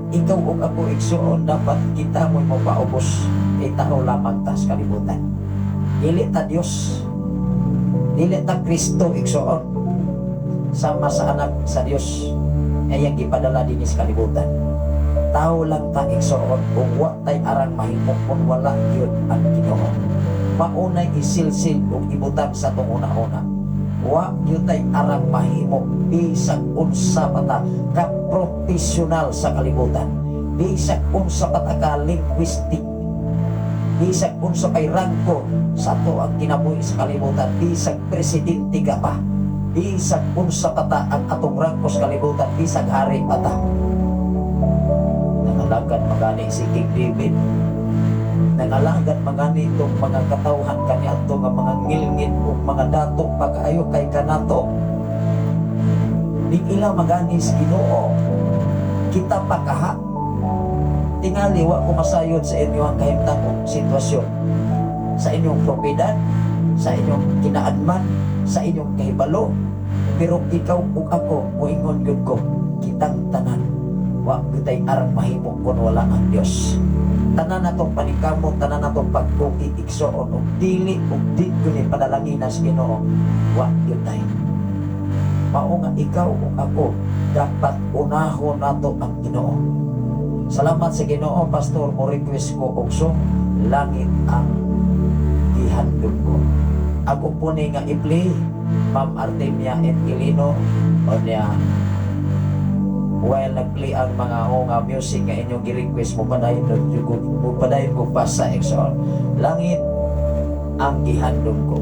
Ikaw ug ako, igsuon, dapat kita mo'y mopaubos kay tao lamang ta sa kalibutan. Dili ta Dios. Dili ta Kristo, igsuon. Sama sa anak sa Dios ay ang gipadala dinhi sa kalibutan. Tao lang ta, igsuon, ug wa tay arang mahimo kung wala gyud ang Ginoo. Maunay isilsil ug ibutang sa atong una-una. Wa gyud tay arang mahimo bisag unsa pa ta ka profesional sa kalibutan. Bisag unsa pa ta ka linguistic, bisag unsa pay rangko sa ato ang kinabuhi sa kalibutan, bisag presidente ka pa, bisag unsa pa ta ang atong rangko sa kalibutan, bisag hari pa ta. Nangalagad magani si King David, nangalagad magani itong mga katawhan kaniadto nga mga ngilngid ug mga dato pagkaayo kay kanato. Ning ila magani sa Ginoo, kita pa kaha. Tingali wa ko masayod sa inyong kahimtang og sitwasyon, sa inyong propiedad, sa inyong kinaadman, sa inyong kahibalo, pero ikaw ug ako, moingon gyud ko, kitang tanan wa gyud tay arang mahimo kun wala ang Dios. Tanan natong paningkamot, tanan natong pagkugi, igsoon, ug dili ug di gyud ni panalangin sa Ginoo, wa gyud tay. Mao nga ikaw ug ako dapat unahon nato ang Ginoo. Salamat sa Ginoo, Pastor, mo request ko og song "Langit ang Gihandom Ko." Ako po ni nga i-play, Ma'am Artemia Inquilino, o niya while nag-play ang mga nga music nga inyong gi-request, mo padayon ko pa sa igsoon. "Langit ang Gihandom Ko."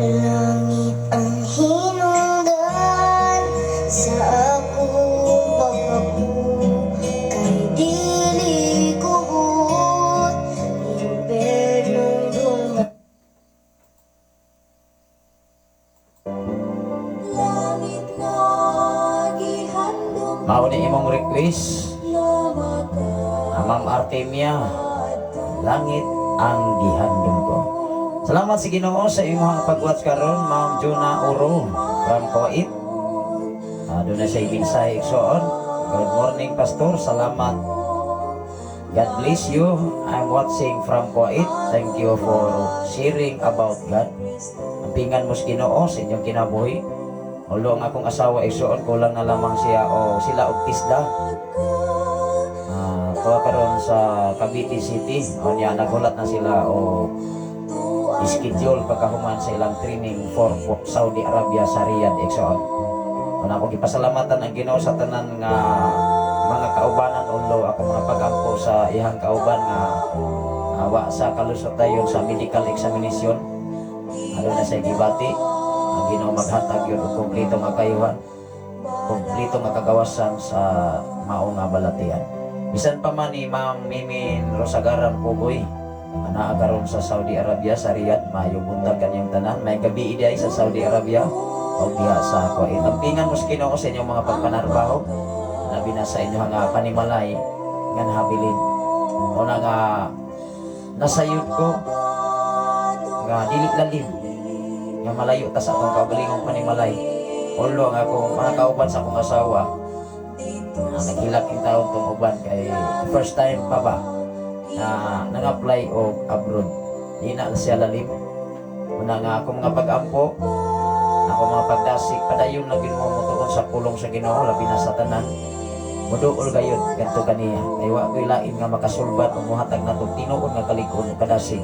Langit ang hinungdan sa akong pagkaku kay dili ko buot impernong duma. Langit nga gihandom Mao ni imong request, nga maka Ma'am Artemia, "Langit ang Gihandom Ko." Salamat sa Ginoo sa imong pag-watch karon, Ma'am Juna Oro from Kuwait. Doon na siya mensahe, igsoon. Good morning, Pastor. Salamat. God bless you. I'm watching from Kuwait. Thank you for sharing about God. Ampingan mo sa Ginoo sa inyong kinabuhi. Although ang akong asawa, igsoon, kulang na lamang siya o sila og tisda. Tuwa karon sa Cavite City. O niya, naghulat na sila o schedule pagkahuman sa ilang training for Saudi Arabia sa Riyadh, igsoon. Una akong gipasalamatan ang Ginoo sa tanan nga mga kaubanan, ulo ako mga pag-ampo sa iyang kauban nga awa sa kalusot dayon sa medical examination. Ano na sa gibati ang Ginoo maghatag yun og kompleto nga kayuhan, kompleto nga kagawasan sa mao nga balatian. Bisan pa man ni Ma'am Mimin Rosagaran Pugoy anaa karon sa Saudi Arabia sa Riyadh, maayong buntag kanyang tanan, may gabi iday sa Saudi Arabia o diha sa Kuwait. Ampingan mo sa Ginoo sa inyong mga pagpanarbaho, labi na sa inyong nga panimalay nga nahabilin. Una nga nasayod ko nga dili lalim nga malayo ta sa atong kaugalingong panimalay. Although ang akong mga kauban sa akong asawa, Naghilak in taon tong uban kay first time pa ba na nang-apply og abroad. Di na siya lalim. Una nga ako mga pag-ampo, ako mga pagdasig, padayon lang gyud mo motuon sa pulong sa Ginoo, labi na sa tanan. Muduol gayud ganto kaniya. Kay wa ko'y lain nga makasulbat o muhatag natong tinuod nga kalig-on o kadasig.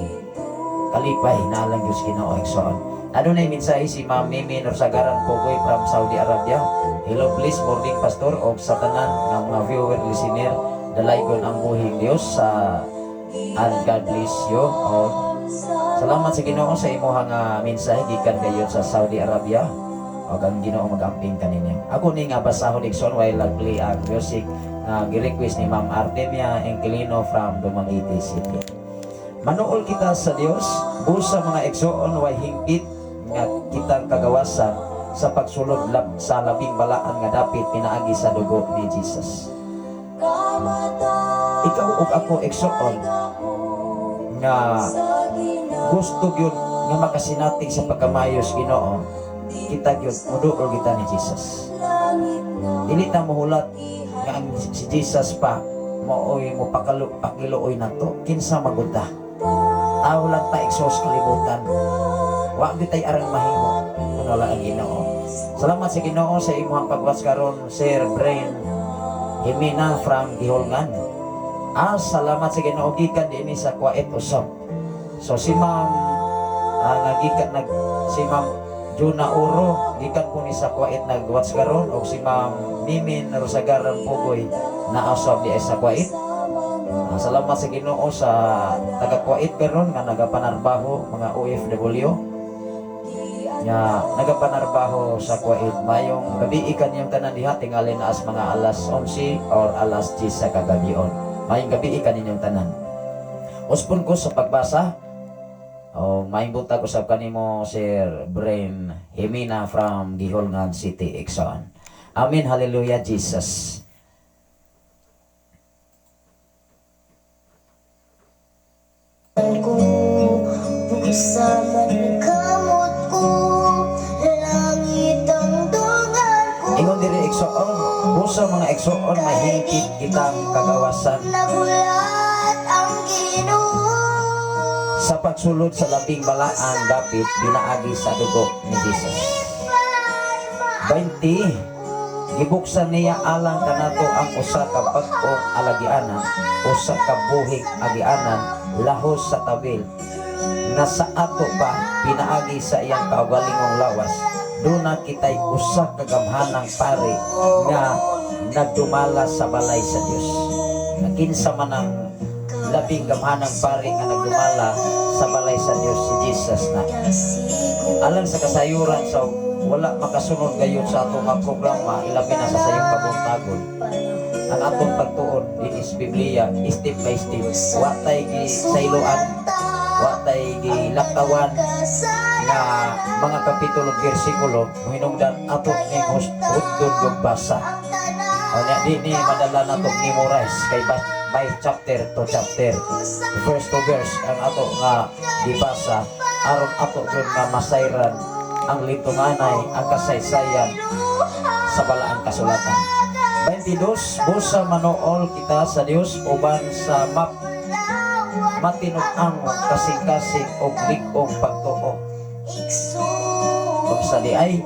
Kalipay na lang Diyos Ginoo, igsoon. Adunay mensahe si Ma'am Mimi Norsagaran Pogoy from Saudi Arabia. Hello, please morning, pastor og sa tanan nga mga viewer, listener, dalaygon ang buhing Dios sa and God bless you all. Salamat sa Ginoo sa imuha nga mensahe gikan gayon sa Saudi Arabia. Og ang Ginoo magamping kaninyo. Ako ni nga basahon, igsoon, while nag-play ang music nga gi-request ni Ma'am Artemia Inquilino from Dumaguete City. Manuol kita sa Dios, busa mga igsoon, way hingpit nga kitang kagawasan sa pagsulod sa labing balaan nga dapit pinaagi sa dugo ni Jesus. Ikaw ug ako, igsoon, nga gusto gyud nga makasinati sa pagkamayos Ginoo, kita gyud muduol kita ni Jesus. Dili ta mohulat nga ang si Jesus pa maoy mo pakalo pakiluoy nato, kinsa magud ta. Tawo lang ta, igsoon, sa kalibutan. Wa gyud tay arang mahimo kung wala ang Ginoo. Salamat sa Ginoo sa imong pag-watch karon, Sir Brain Himina from Giholngan. Ah, salamat sa Ginoo gikan dinhi sa Kuwait usab. So si Ma'am nga gikan nag si Ma'am Juna Oro gikan po ni sa Kuwait nag-watch karon, og si Ma'am Mimin Rosagaran Pugoy na usab di sa Kuwait. Ah, salamat sa Ginoo sa taga Kuwait karon nga nagapanarbaho, mga OFW nga nagapanarbaho sa Kuwait. Mayong gabi kaninyong tanan diha, tingali na as mga alas 11 or alas 10 sa kagabion. Mayong gabi kaninyong tanan. Uspon ko sa pagbasa. O maayong buntag usab kanimo, Sir Brain Himina from Giholngan City, igsoon. Amen, hallelujah, Jesus. Ko busa man kamot ko, langit ang dungan ko. Ingon diri, igsoon, busa mga igsoon, mahingpit kitang kagawasan Nagulat ang Ginoo sa pagsulod sa labing balaan dapit pinaagi sa dugo ni Jesus. 20. Gibuksan niya alang kanato ang usa ka bag-ong alagianan, usa ka buhing agianan lahos sa tabil nga sa ato pa pinaagi sa iyang kaugalingong lawas duna kitay usa ka gamhanang pari nga nagdumala sa balay sa Dios. Nga kinsa man ang labing gamhanang pari nga nagdumala sa balay sa Dios? Si Jesus na. Alang sa kasayuran sa wala makasunod gayon sa atong nga programa, ilabi na sa sayong kabuntagon, ang atong pagtuon din is Biblia, step by step. Wa tay gi sayloan, wa tay gi laktawan nga mga kapitulo, bersikulo, hinungdan ato ning hudton yung basa. Unya di ni madala nato memorize kay by chapter to chapter, verse to verse ang ato nga gibasa aron ato gyud nga masayran ang lintunganay, ang kasaysayan sa balaang kasulatan. 22. Busa manool kita sa Dios uban sa matinud-ang kasing-kasing og lig-ong pagtuo. Ug sa diay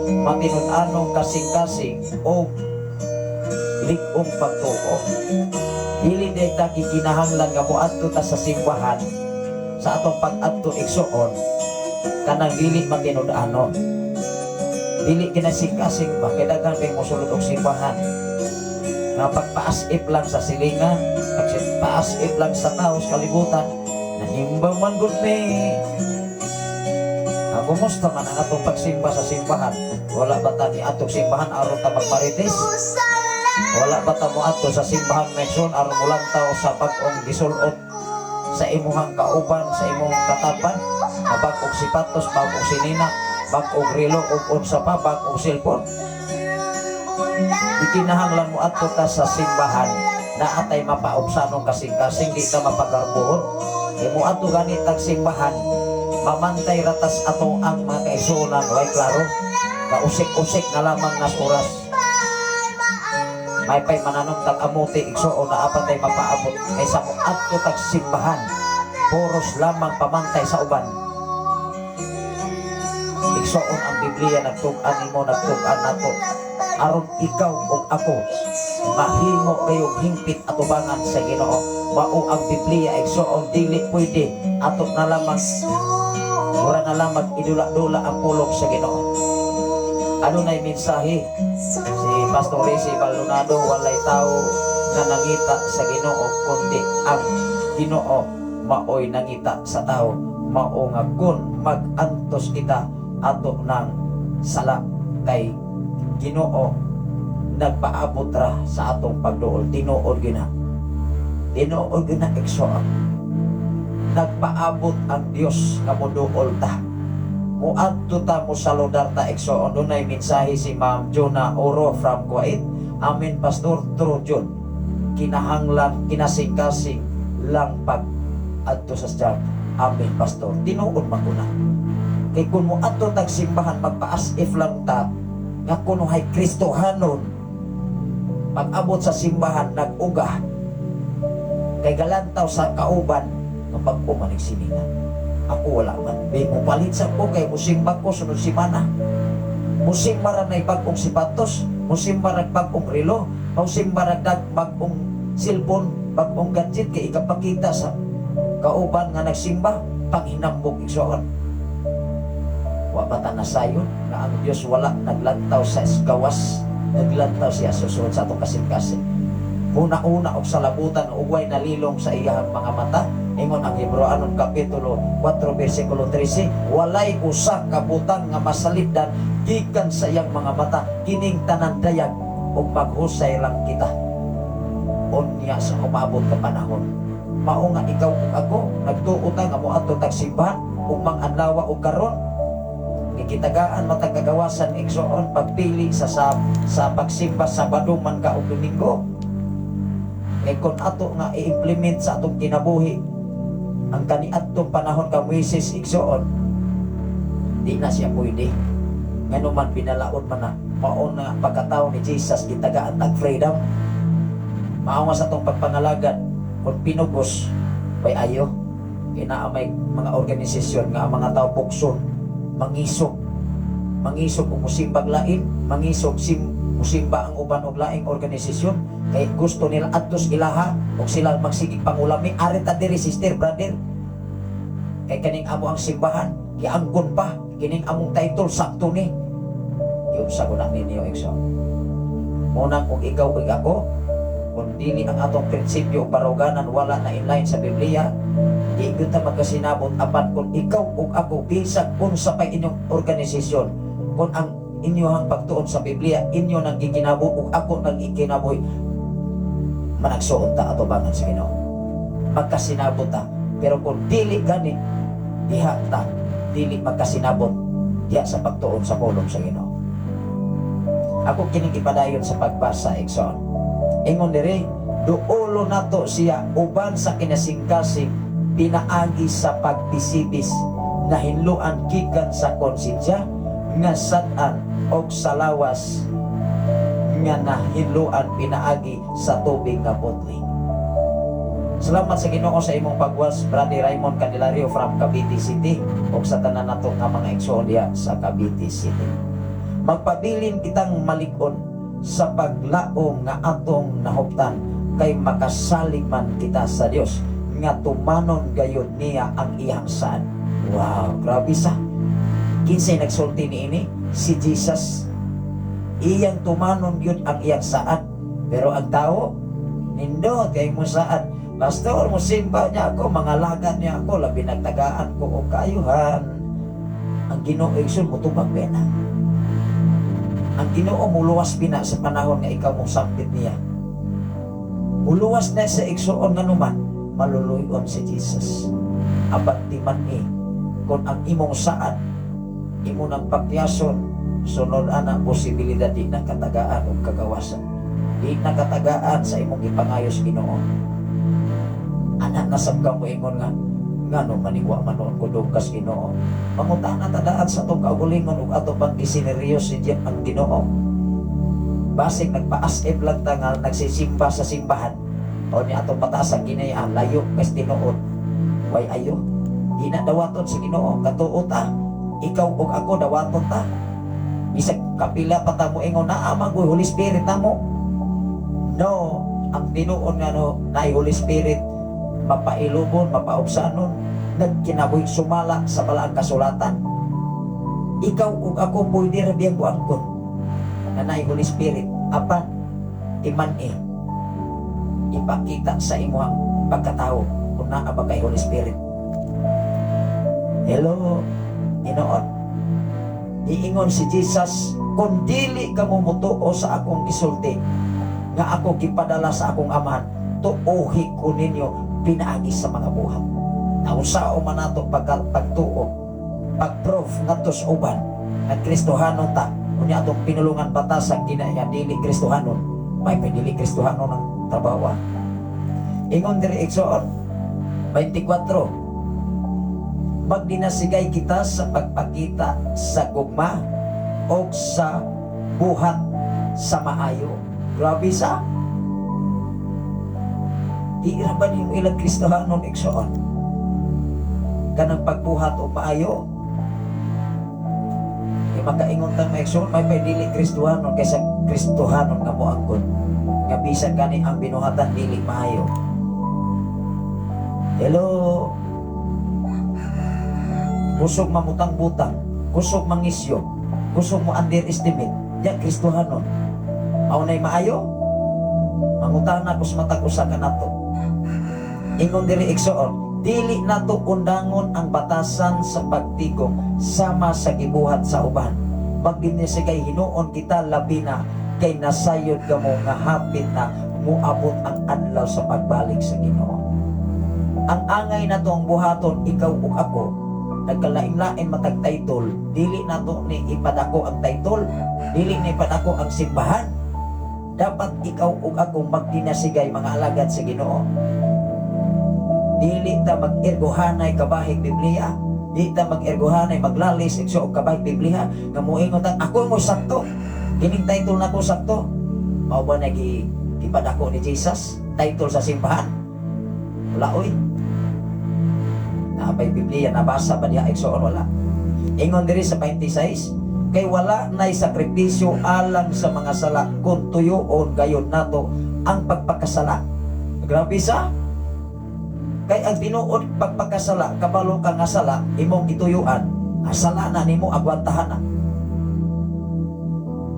matinud-anong kasing-kasing og lig-ong pagtuo. Dili day ta gikinahanglan nga moadto ta sa simbahan. Sa atong pag-adto, igsoon, kanang dili matinud-anon, dili kinasing-kasing ba, kay daghan kay mosulod og simbahan nga pagpaas-if lang sa silingan, pagpaas-if lang sa tao sa kalibutan, nanimba man gud ni. Ah, kumusta man ang atong pagsimba sa simbahan? Wala ba ta ni atong simbahan aron ta magmarites? Wala ba ta mo adto sa simbahan igsoon aron mulantaw sa bag-ong gisulot sa imuhang kauban, sa imong katapan? Nga bag-ong sipatos, bag-ong sinina, bag-ong relo, ug unsa pa, bag-ong cellphone. Di kinahanglan mo adto ta sa simbahan na atay mapaubsanong kasing-kasing, di ta mapagarbuhon. E mo adto gani tag simbahan, mamantay ratas atong ang mga kaigsuonan, way klaro. Kausik-usik na lamang nas oras. May pay mananom tag amuti, igsuon, na apan tay mapaabot kaysa mo adto tag simbahan puros lamang pamantay sa uban. Igsuon, ang Biblia nagtug-an nimo, nagtug-an nato aron ikaw ug ako mahimo kayong hingpit atubangan sa Ginoo. Mao ang Biblia, igsuon, dili pwede ato na lamang, mura na lamang idula-dula ang pulong sa Ginoo. Adunay mensahe si Pastor Rizzi Baldonado, "Walay tao nga nangita sa Ginoo kundi ang Ginoo maoy nangita sa tao." Mao nga kun mag-antos kita ato ng sala kay Ginoo nagpaabot ra sa atong pagduol. Tinuod gina, tinuod gina, igsoon, nagpaabot ang Dios nga moduol ta, muadto ta, mosaludar ta, igsoon. Dunay mensahe si Ma'am Jonah Oro from Kuwait. "Amen, Pastor. True jud, kinahanglan kinasing-kasing lang pag adto sa church. Amen, Pastor." Tinuod man ko na. Kay kung mo adto tag simbahan, magpa-as if lang ta nga kunohay Kristohanon, pag abot sa simbahan nag-uga kay galantaw sa kauban nga bag-o man ang sinina. Ako wala man. Be, mupalit sa ko kay musimba ko sunod simana. Musimba ra na'y bag-ong sipatos, musimba ra bag-ong relo, musimba ra dag bag-ong cellphone, bag-ong gadget kay ikapakita sa kauban nga nagsimba, panghinambog, igsoon. Wa ba ta nasayon nga ang Dios wala naglantaw sa gawas, naglantaw siya susunod sa atong kasing-kasing. Huna-huna og sa labutan ugway nalilong sa iyahang mga mata. Ingon ang Hebreoanon kapitulo 4 bersikulo 13, walay usa ka butang nga masalipdan gikan sa iyang mga mata, kining tanan dayag ug maghusay lang kita unya sa umaabot ka panahon. Mao nga ikaw ug ako nagtuo ta nga moadto tag simbahan ug mang-adlaw og karon gikitagaan matag kagawasan, igsoon, pagpili sa pagsimba, Sabado man ka o Domingo. Kay kung ato nga i-implement sa atong kinabuhi ang kaniadtong panahon ka Moises, igsoon, di na siya pwede. Ngano man binalaod man na. Mao na pagkatao ni Jesus gitagaan tag freedom. Mao nga sa atong pagpangalagad, kung pinugos way ayo kay naa may mga organisasyon nga ang mga tao pugson, mangisog mangisog og musimbag lain, mangisog musimba ang uban og laing organisasyon kay gusto nila adtos ilaha og sila magsigig pangulami. Ari ta diri, sister, brother, kay kaning amo ang simbahan giangkon pa kining among title, sakto ni giunsa ko na ninyo, igsoon. Munang kung ikaw ug ako, kung dili ang atong prinsipyo o baruganan wala na inline sa Biblia, di gyud ta magkasinabot. Apan kung ikaw ug ako, bisag unsa pay inyong organisasyon, kung ang inyong pagtuon sa Biblia inyo nang giginabo ug ako nang ikinabuhi, managsuon ta atubangan sa Ginoo, magkasinabot ta. Pero kung dili gani, diha ta dili magkasinabot diha sa pagtuon sa pulong sa Ginoo. Ako kining ipadayon sa pagbasa, igsoon. Ingon diri, duolo nato siya uban sa kinasingkasing pinaagi sa pagpisipis, nahinloan gikan sa konsensya nga sad-an og sa lawas nga nahinloan pinaagi sa tubig nga putli. Salamat sa Ginoo sa imong pagwas, Brother Raymond Candelario from Cavite City, ug sa tanan nato nga mga igsoon diha sa Cavite City. Magpabilin kitang malig-on sa paglaom nga atong nahuptan kay makasalig man kita sa Dios nga tumanon gayud niya ang iyang saad. Wow, grabe sa. Kinsay nagsulti niini? Si Jesus. Iyang tumanon yun ang iyang saad. Pero ang tao, nindot kay mo saad. Pastor, musimba niya ako, mga lagan niya ako, labi nagtagaan ko og kaayuhan. Ang Ginoo, igsoon, mutubag bena. Ang Ginoo muluwas bina sa panahon nga ikaw mong sampit niya. Muluwas na sa igsoon, nganuman, maluluyon si Jesus. Apat di man eh, kung ang imong saad, imo nang pakyason, sunod ana posibilidad di nakatagaan og kagawasan. Di nakatagaan sa imong gipangayos Ginoo. Anak nasab ka mo ingon nga ngano maniwa man noon ko dungkas Ginoo. Mangutana ta daan sa atong kaugalingon ug ato pang giseneryo si ang Ginoo. Basig nagpa-as if lang ta nga nagsisimba sa simbahan o ni atong batasan kinaya layo kas tinuod, way ayo di na dawaton sa Ginoo. Katuo ta, ikaw ug ako, dawaton ta bisag kapila pa ta mo ingon naa man ko'y Holy Spirit namo. No, ang tinuod nga no naay Holy Spirit, mapailubon, mapaubsanon, nagkinabuhi sumala sa balaang kasulatan. Ikaw ug ako, pwede ra biyang buangkon na naay Holy Spirit, apan timan-i ipakita sa imuhang pagkatao kung naa ba kay Holy Spirit. Hello, Inoon. Iingon si Jesus, "Kung dili ka mo mutuo sa akong gisulti, nga ako gipadala sa akong Amahan, tuohi ko ninyo pinaagi sa mga buhat." Nausao man nato pagtuo, pag-proof ngadto sa uban nga Kristohanon ta, unya atong pinulungan batasag kinaya dili Kristohanon, may pa dili Kristohanon ang trabaho, ah. Ingon diri, igsoon, 24, magdinasigay kita sa pagpakita sa gugma o sa buhat sa maayo. Grabe sa. Di ra ba nimo ilang Kristohanon, igsoon? Kanang pagbuhat og maayo. Kay makaingon ta, mga igsoon, may pay dili Kristohanon kaysa Kristohanon nga moangkon nga bisan gani ang binuhatan dili maayo. Hello. Kusog mamutang-butang, kusog mangisyo, kusog mo underestimate, ya Kristohanon. Mao nay maayo? Mangutana ko sa matag usa ka nato. Ingon diri, igsoon, dili nato undangon ang batasan sa pagtigom sama sa gibuhat sa uban. Magdinisigay hinuon kita, labi na kay nasayod kamo nga hapit na muabot ang adlaw sa pagbalik sa Ginoo. Ang angay nato ang buhaton, ikaw ug ako, nagkalain-lain matag title, dili nato ni ipadako ang title, dili ni ipadako ang simbahan. Dapat ikaw ug ako magdinasigay mga alagad sa Ginoo. Dili ta mag-ergohanay kabahig Biblia, di ta mag-ergohanay maglalis igso og kabahig Biblia nga moingon ta, "Ako mo sakto. Kining title nako sakto." Mao ba nagi gipadako ni Jesus title sa simbahan? Wala oy. Naapay Biblia nabasa ba diha, igsoon? Wala. Ingon diri sa 26, kay wala nay sakripisyo alang sa mga sala kung tuyuon gayon nato ang pagpakasala. Grabe sa. Kay ang tinuod pagpakasala, kabalo ka nga sala, imong gituyuan, ang sala na nimo, agwantahan na.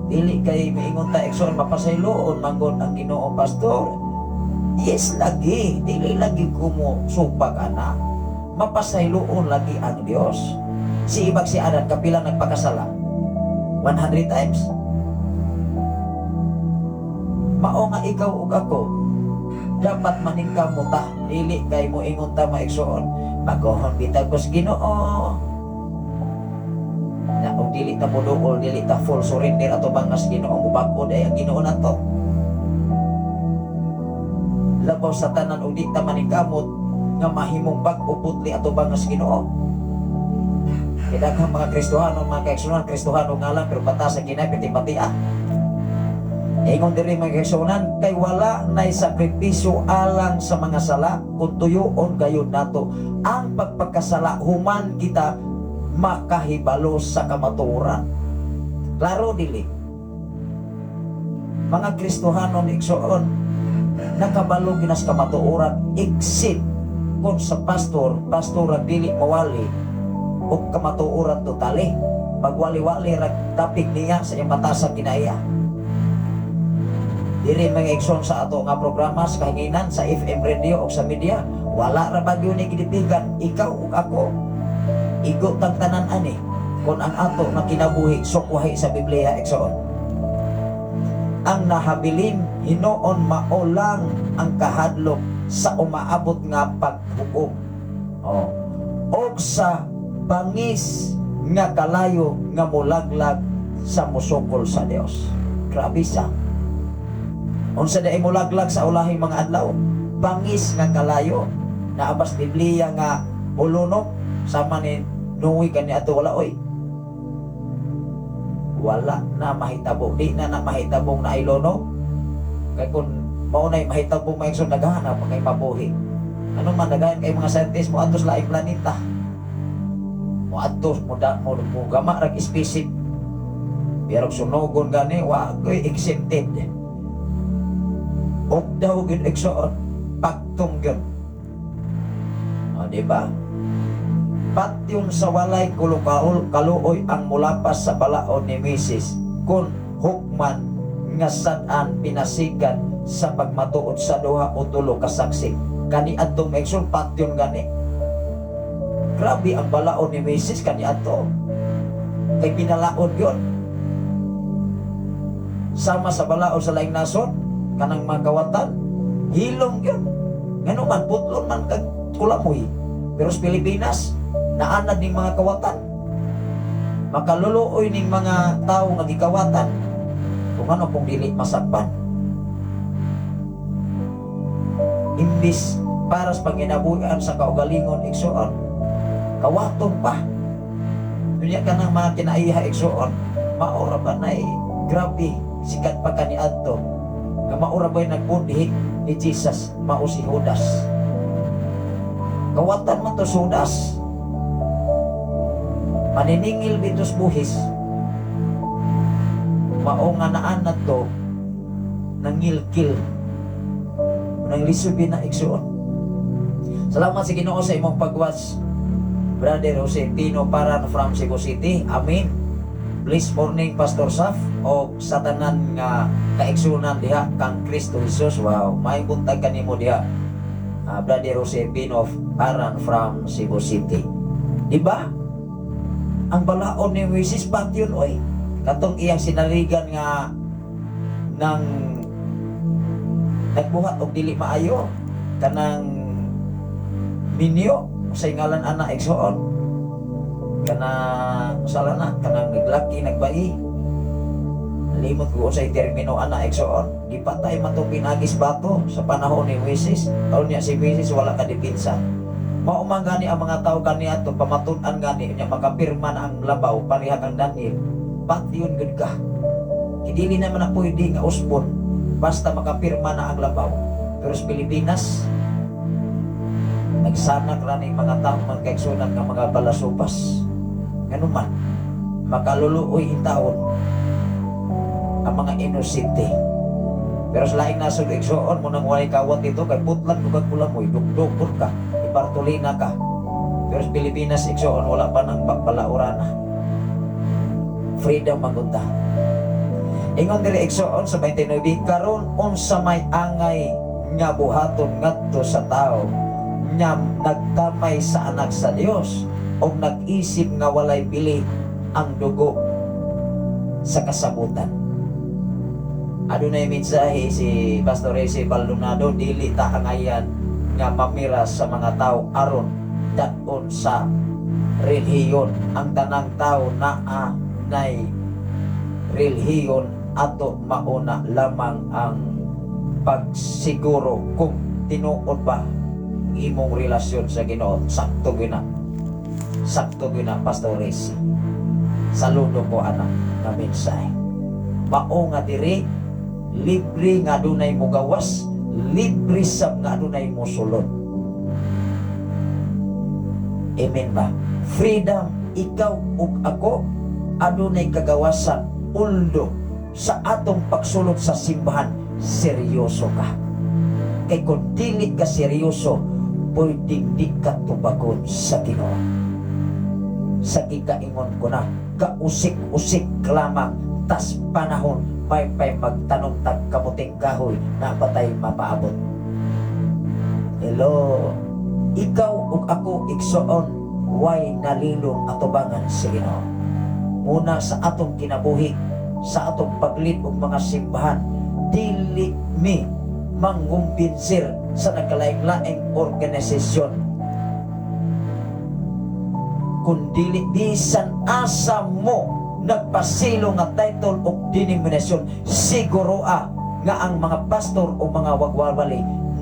Dili kay miingon ta, igsoon, mapasayloon manggod ang Ginoo, pastor. Yes lagi, dili lagi ko mo supak ana. Mapasayloon lagi ang Dios. Si ibag si Adan, kapila nagpakasala? 100 times. Mao nga ikaw ug ako dapat maningkamot ta, dili kay mo ingon ta, maigsoon, "Bagohon bitag ko sa Ginoo." Na og dili ta moduol, dili ta full surrender ato bangas Ginoo, mubag-o day ang Ginoo nato. Labaw sa tanan og di ta maningkamot nga mahimong bag-o putli ato bangas Ginoo. Kay daghang mga Kristohano, mga kaigsunan, Kristohano nga lang pero bata sa kinay pati ah. Ingon diri, mga kaigsunan, kay wala nay sakripisyo alang sa mga sala kung tuyuon gayon nato ang pagpagkasala human kita makahibalo sa kamatuoran. Klaro dili? Mga Kristohano ni igsoon, nakabalo ginas kamatuoran except kung sa pastor, pastor dili mawali og kamatuoran totally. Magwali-wali ra topic niya sa iyang batasan kinaiya. Diri, mga igsoon, sa ato nga programa sa kahinginan sa FM radio o sa media, wala ra bagyo ni gidipigan ikaw ug ako. Igo tag tanan ani kung ang ato nga kinabuhi sukwahi sa Biblia, igsoon. Ang nahabilin hinuon mao lang ang kahadlok sa umaabot nga paghukom. Oh. Og sa bangis nga kalayo nga mulaglag sa musukol sa Dios. Grabe sa. Unsa day mulaglag sa ulahing mga adlaw? Bangis nga kalayo. Naabas Biblia nga mulunok sama ni Noe kani ato? Wala oy. Wala na mahitabo, di na na mahitabong na ilono. Kay kung mao na'y mahitabong, mga igsoon, daghan pa kay mabuhi. Ano man, daghan kay mga scientist mo adtos laing planeta. Mo adtos mo da mo, mo gama rag spaceship. Pero sunogon gani, wa ko'y exempted. Og daw gyud, igsoon, pagtong gyud. O, di ba? Patyon sa walay kulukaol kaluoy ang mulapas sa balaod ni Moises kung hukman nga sad-an pinasigan sa pagmatuod sa duha o tulo ka saksi. Kaniadtong, igsoon, patyon gani. Grabe ang balaod ni Moises kaniadto. Kay pinalaod yun. Sama sa balaod sa laing nasod, kanang mga kawatan, hilom yun. Ngano man, putlon man kag kulamoy. Pero sa Pilipinas, naanad ning mga kawatan. Makaluluoy ning mga tao nga gikawatan. Kung ano kung dili masakpan. Imbis para sa panginabuhian sa kaugalingon, igsoon, kawaton pa. Unya ka ng mga kinaiha, igsoon, maura ba na grabe, sikat pa kaniadto nga maura ba'y nagbudhi ni Jesus, mao si Judas. Kawatan man to si Judas. Maniningil bitos buhis. Mao nga naan na to, nangilkil. Nang lisod na, igsoon. Salamat sa Ginoo sa imong pag-watch. Brother Jose Tino Paran from Cebu City. Amen. Blessed morning, Pastor Saf, o sa tanan nga kaigsunan diha kang Kristo Jesus. Wow, may buntag kanimo diha. Brother Jose Pino Paran from Cebu City. Di ba? Ang balaod ni Moises yun oy. Katong iyang sinaligan nga nang nagbuhat og dili maayo, kanang minyo sa ngalan ana, igsoon, kanang sala na kanang naglaki nagbai, limot ko sa termino ana, igsoon. Gipatay man to pinagis bato sa panahon ni Moises. Taon niya si Moises wala ka depensa. Mao man gani ang mga tao kaniadto pamatud-an gani nya makapirma na ang labaw pareha kang Daniel, patyon gud ka. Dili naman na pwede nga usbon basta makapirma na ang labaw. Pero sa Pilipinas, nagsanak ra ning mga tao, mga kaigsunan, nga mga balasupas. Ngano man makaluluoy intawon ang mga inosente. Pero sa laing nasod, igsoon, mo nang walay kawat dito kay putlan ko kag kulamoy, dukdukon ka, ibartolina ka. Pero sa Pilipinas, igsoon, wala pa nang balaurana. Freedom magunta. Ingon diri, igsoon, sa 29, karon unsa may angay nga buhaton ngadto sa tao nga nagkamay sa anak sa Dios o nag-isip nga walay bili ang dugo sa kasabutan? Adunay mensahe si Pastor Reyes Baldonado, dili ta angayan nga mamira sa mga tao aron dadon sa relihiyon. Ang tanang tao naa nay relihiyon ato, mauna lamang ang pagsiguro kung tinuod ba ang imong relasyon sa Ginoo. Sakto gyud na, sakto gyud na, Pastor Reyes. Saludo ko ana nga mensahe. Mao nga diri libre nga adunay mogawas, libre sab nga adunay mosulod. Amen ba? Freedom. Ikaw ug ako adunay kagawasan, although sa atong pagsulod sa simbahan, seryoso ka. Kay kung dili ka seryoso, pwedeng di ka tubagon sa Ginoo. Sa gikaingon ko na, kausik-usik lamang tas panahon pay-pay magtanom tag kamuting kahoy na patay mapaabot. Hello, ikaw ug ako, igsoon, way nalilong atubangan sa Ginoo. Muna sa atong kinabuhi, sa atong pag-lead og mga simbahan, dili mi mangumbensir sa nagkalaing-laing organisasyon. Kung dili, bisan asa mo nagpasilo nga title o denominasyon, siguro nga ang mga pastor o mga wagwawali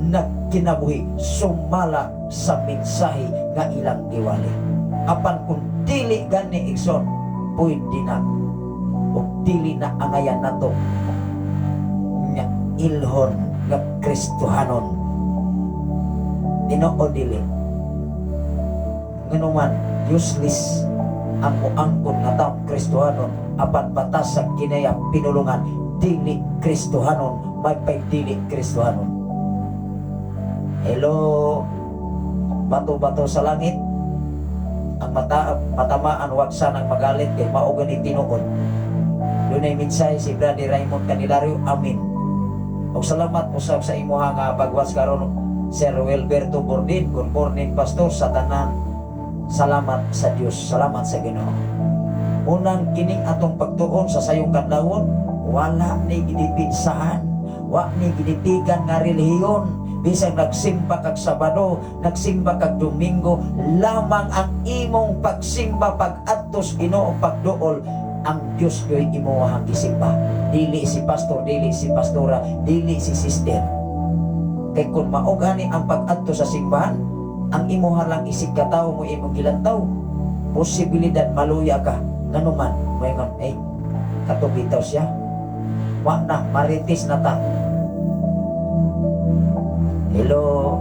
nagkinabuhi sumala sa mensahe nga ilang giwali. Apan kung dili gani, igsoon, pwede na og Dili na angayan nato nga ilhon nga Kristohanon. Tinuod dili? Nganuman useless ang muangkon nga taong Kristohanon apan batas sa kinaya pinulungan dili Kristohanon, maypay dili Kristohanon. Hello, bato-bato sa langit. Ang mata matamaan, wag sanang magalit kay mao gani tinuod. Dunay mensahe si Brother Raymond Candelario. Amin. Og salamat usab sa imuha nga pagwas karon, Sir Wilberto Bordin. Good morning, pastor, sa tanan. Salamat sa Dios, salamat sa Ginoo. Unang kining atong pagtuon sa sayong kadlawon, wala ni gidipinsahan, wa ni gidipigan nga relihiyon. Bisag nagsimba kag Sabado, nagsimba kag Domingo, lamang ang imong pagsimba, pag-adtos Ginoo, pagduol ang Dios, yo'y imuhang gisimba, dili si pastor, dili si pastora, dili si sister. Kay kung mao gani ang pag-adto sa simbahan, ang imuha lang isig katawo mo imong gilantaw, posibilidad maluya ka. Nganuman moingon, "Eh, kato bitaw siya, wa na marites na ta." Hello,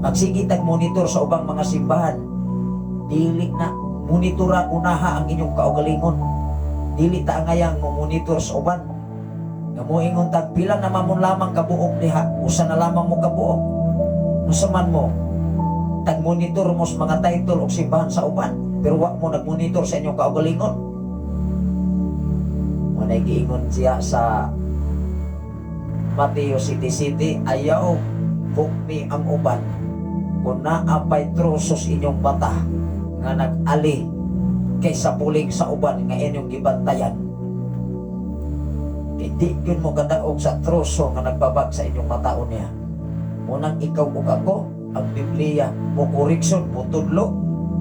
magsige tag monitor sa ubang mga simbahan. Dili na monitora, unaha ang inyong kaugalingon. Dili ta angayang mo monitor sa uban nga moingon tag pila na mamon lamang kabuok diha, usa na lamang mo kabuok. Unsa man mo tag monitor mo sa mga title og simbahan sa uban pero wa mo nagmonitor sa inyong kaugalingon? Mo na giingon siya sa Mateo 7:7, ayaw hukmi ang uban kung naa pay trosos inyong mata nga nag-ali kaysa puling sa uban nga inyong gibantayan. Kay di gyud mo kadaog sa troso nga nagbabag sa inyong mata unya. Unang ikaw ug ako, ang Biblia mo koreksyon, mo tudlo.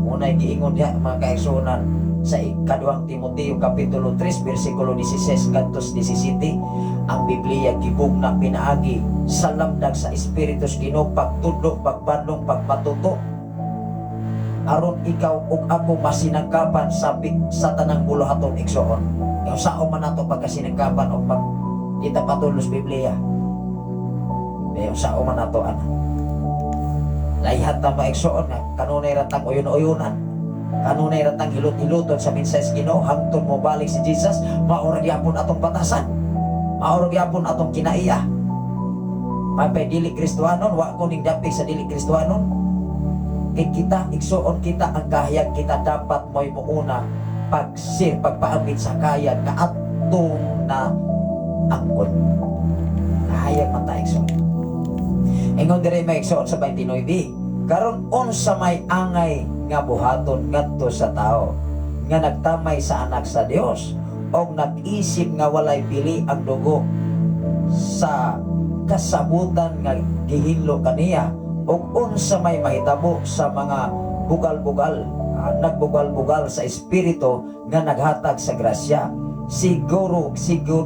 Unay giingon diha, mga kaigsuonan, sa ikaduhang Timoteo kapitulo 3 bersikulo 16 ngadto 17, ang Biblia gibugna pinaagi sa lamdag sa Espiritu sa Ginoo, pagtudlo, pagbanlong, pagmatuto, aron ikaw ug ako masinangkapan sa tanang buluhaton, igsoon. Kaya sao man nato pagkasinangkapan og pag di ta patulos Biblia? Kaya sao man nato ana? Layhan ta maigsoon nga kanunay ra tang uyon-uyonan. Kanunay ra tang hilot-hiloton sa mensahe sa Ginoo hangtod mo balik si Jesus, mao ra gyapon atong batasan. Mao ra gyapon atong kinaiya. Mapay dili Kristohanon, wa ko ning dapik sa dili Kristohanon. Kay kita, igsuon, kita ang kahayag, kita dapat mo'y muuna pagsir, pagpaambit sa kahayag nga atong na angkon. Kahayag man ta, igsuon. Ingon dire, may igsuon, sa 29, karon unsa may angay nga buhaton ngadto sa tao nga nagtamay sa anak sa Dios og nag-isip nga walay bili ang dugo sa kasabutan nga gihinlo kaniya, ug unsa may mahitabo sa mga bugal-bugal, nagbugal-bugal sa espiritu nga naghatag sa grasya? Siguro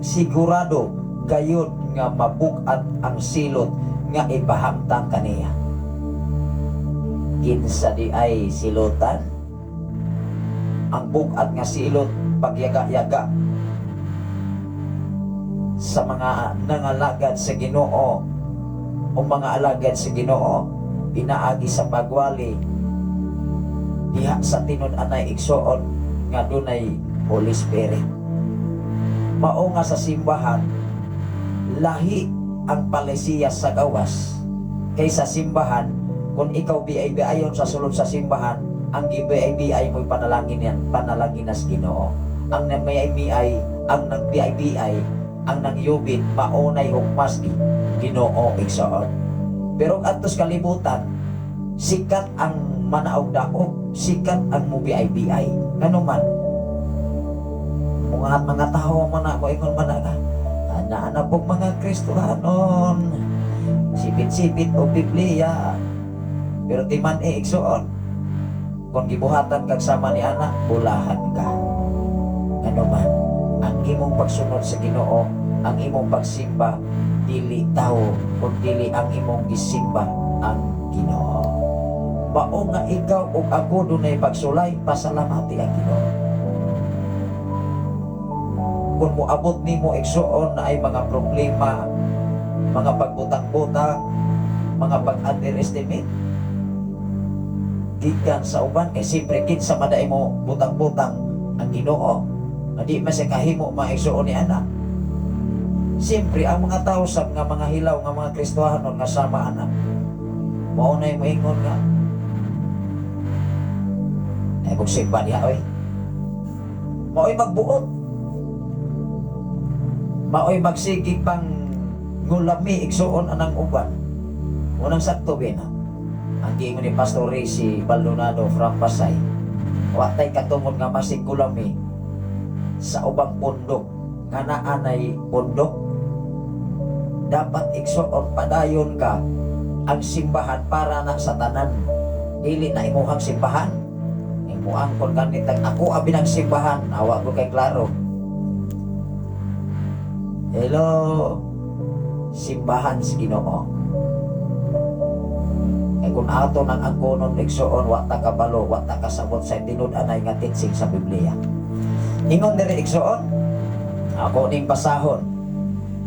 sigurado gayud nga mabug-at ang silot nga ipahamtang kaniya. Kinsa di ay silutan ang bug-at nga silot? Pagyaga-yaga sa mga nangalagad sa Ginoo o mga alagad sa Ginoo pinaagi sa pagwali diha sa tinud-anay, igsoon, nga dunay Holy Spirit. Mao nga sa simbahan lahi ang palisiya sa gawas, kaysa simbahan kung ikaw biay-biayon sa sulod sa simbahan, ang gibiay-biay mo'y panalangin yan, panalangin nas Ginoo. Ang nagmayay-miay, ang nagbiay-biay, ang nangyubit, maunay hukmas Ginoo, igsoon. Pero adtos kalibutan, sikat ang manaog-daog, sikat ang mubiay-biay. Ngano man mga mga tao man na moingon man na ka ana pong mga Kristohanon, sipit-sipit o Biblia. Pero timan eh, igsoon, kung gibuhatan kag sama ni ana, bulahan ka. Ano man ang imong pagsunod sa Ginoo, ang imong pagsimba, dili tao kung dili ang imong gisimba ang Ginoo. Mao nga ikaw ug ako dunay pagsulay, pasalamati ang Ginoo. kung moabot nimo, igsuon, na ay mga problema, mga pagbutang-butang, mga pag-underestimate gikan sa uban, kay siyempre kinsa man diay mo butang-butang? Ang Ginoo. Nga di man siya kahimo, mga igsuon, ni ana. Siyempre ang mga tao sa nga mga hilaw nga mga Kristohanon nga sama ana, mao na moingon nga ay simba diha oy. Mao'y magbuot, mao'y magsigig pang ngulami, igsuon, anang uban. Unang sakto ba na ang giingon ni Pastor Ray si Baldonado from Pasay, wa tay katungod nga masig gulami sa ubang pundok nga naa nay pundok. Dapat, igsuon, padayon ka. Ang simbahan para na sa tanan, dili na imuhang simbahan. Imuang kon ganit ang ako abi ng simbahan, awa ko kay klaro. Hello, simbahan sa Ginoo. Kay kung ato nang angkonon, igsuon, wa ta kabalo, wa ta kasabot sa tinud-anay nga teaching sa Biblia. Ingon diri, igsuon, ako ning basahon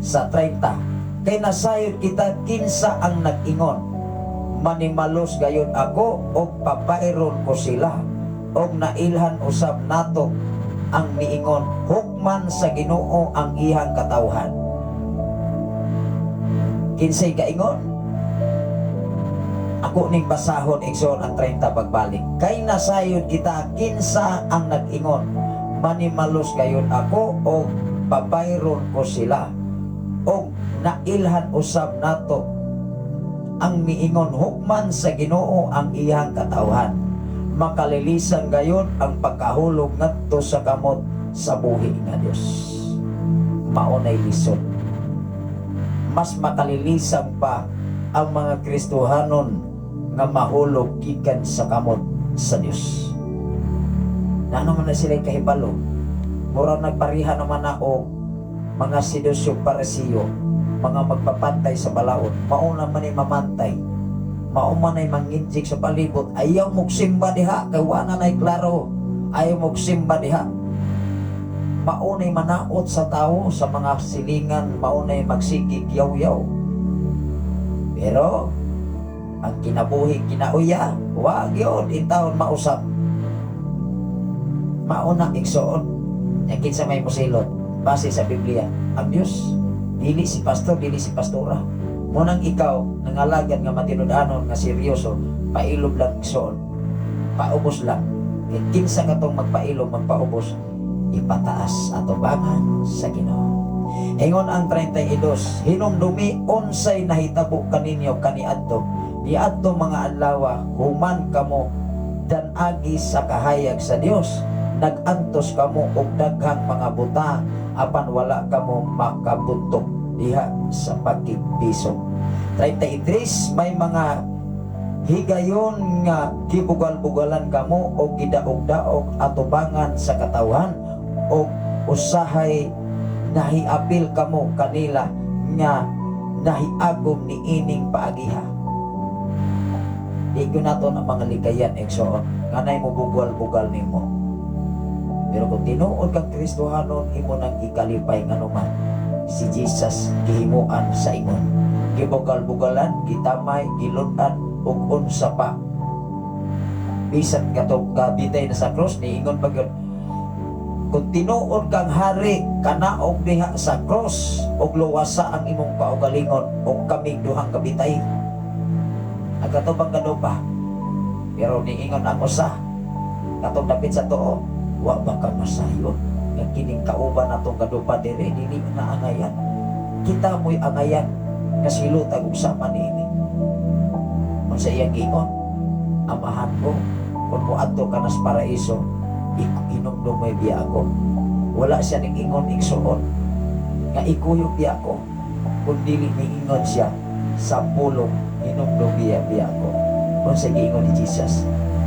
sa 30. Kay nasayod kita kinsa ang nag-ingon, "Manimalos gayon ako og pabayron ko sila." Og nailhan usab nato ang niingon, "Hukman sa Ginoo ang iyang katawhan." Kinsay kaingon? Ako ning basahon, igsoon, ang 30 pagbalik. Kay nasayod kita kinsa ang nag-ingon, "Manimalos gayon ako og pabayron ko sila." Og nailhan usab nato ang miingon, "Hukman sa Ginoo ang iyang katawhan." Makalilisan gayon ang pagkahulog ngadto sa kamot sa buhi nga Dios. Mao nay lisod. Mas makalilisan pa ang mga Kristohanon nga mahulog gikan sa kamot sa Dios. Nano man na sila kahibalo. Mura nagpariha naman na og mga Saduseo, Pariseo, mga magpapantay sa balaod. Mauna man ay mamantay. Mao man ay manginjik sa palibot. Ayaw mogsimba diha kay wa na nay klaro. Ayaw mogsimba diha. Maunay manaot sa tao sa mga silingan, maunay magsigig yaw-yaw. Pero ang kinabuhi kinauya, wa gyud intawon mausap. Mauna, igsoon, nya kinsa may mosilot base sa Biblia? Ang Dios. Dili si pastor, dili si pastora. Munang ikaw nangalagad nga matinud-anon nga seryoso, pailob lang, igsoon. Paubos lang. Kay kinsa katong magpailob, magpaubos, ipataas atubangan sa Ginoo. Ingon ang 32, hinumdumi unsay nahitabo kaninyo kaniadto. Niadto mga adlaw, human kamo danagi sa kahayag sa Dios, nagantos kamo og daghang mga buta apan wala kamo makabuntok diha sa pagkigpiso. 33, may mga higayon nga gibugal-bugalan kamo o gidaog-daog atubangan sa katawhan o usahay nahiapil kamo kanila nga nahiagom ni ining paagiha. Di ko nato ang mga likayan, igsoon, nga nay mo bugal-bugal nimo. Pero kung tinuod kang Kristohanon, imo nang ikalipay nga naman si Jesus gihimuan sa ingon. Gibugal-bugalan, gitamay, gilud-an, ug unsa pa. Bisan katong gabitay na sa cross, niingon pa gyud, "Kung tinuod kang hari, kanaog diha sa cross ug luwasa ang imong kaugalingon ug kaming duhang kabitay." Nagkatubang pa. Pero niingon ang usa, katong dapit sa tuo, "Wa ba ka masayod nga kining kauban natong kadupa diri dili na angayan? Kita mo'y angayan nga silutag og sama niini." Unsa iyang giingon? "Amahan ko, kung moadto ka nas paraiso, hinumdumoy biya ako." Wala siya ning ingon, igsuon, nga ikuyog biya ako. Kung dili niingon siya sa pulong, "Hinumdum biya biya ako." Unsa giingon ni Jesus?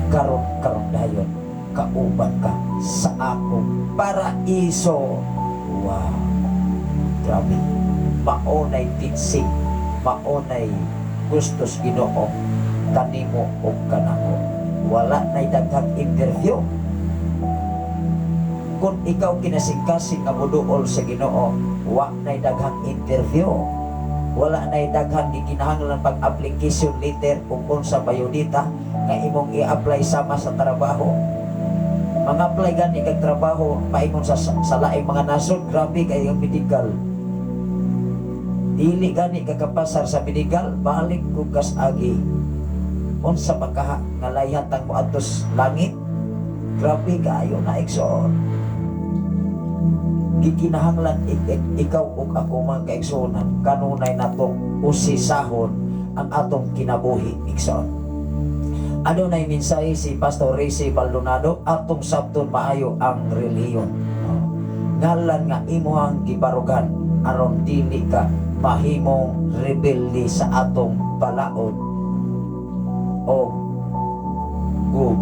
"Karon karon dayon kauban ka sa akong paraiso." Wow. Grabe. Maunay teaching, maunay gustos Ginoo kanimo ug kanako. Wala na'y daghang interview. Kung ikaw kinasing-kasing nga moduol sa Ginoo, wa na'y daghang interview, wala na'y daghang gikinahanglan pag-application letter ug unsa biodata nga imong i-apply sama sa trabaho. Mga apply gani kag trabaho, paingon sa laing mga nasod, grabe kay ang medical. Dili gani ka kapasar sa medical, balik kog kas agi. Unsa pa kaha nga layhatang mo adtos langit? Grabe kaayo na, igsoon. Gikinahanglan ikaw ug ako, mga kaigsuonan, kanunay natong usisahon ang atong kinabuhi, igsoon. Adunay mensahe si Pastor Ricky Baldonado, atong sabton maayo ang relihiyon. Oh. Ngalan nga imuhang gibarugan aron dili ka mahimong rebelde sa atong balaod o kung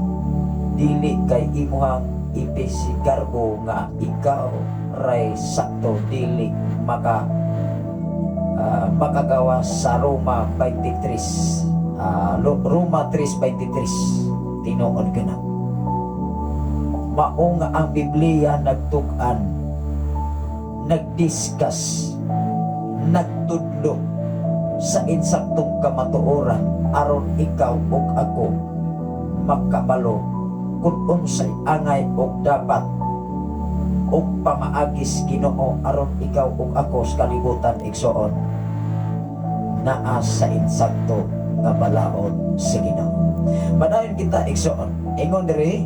dili kay imuhang ipisigarbo nga ikaw ray sakto, dili makagawa sa Roma 23, Roma 3:23. Tinuod ka na mao nga ang Biblia nagtuk-an, nagdiscuss, nagtudlo sa insaktong kamatuoran aron ikaw ug ako makabalo kung unsay angay og dapat og pamaagis Ginoo aron ikaw ug ako sa kalibutan, igsoon, naa sa insakto nga balaod sa Ginoo. Padayon kita, igsoon. Ingon diri,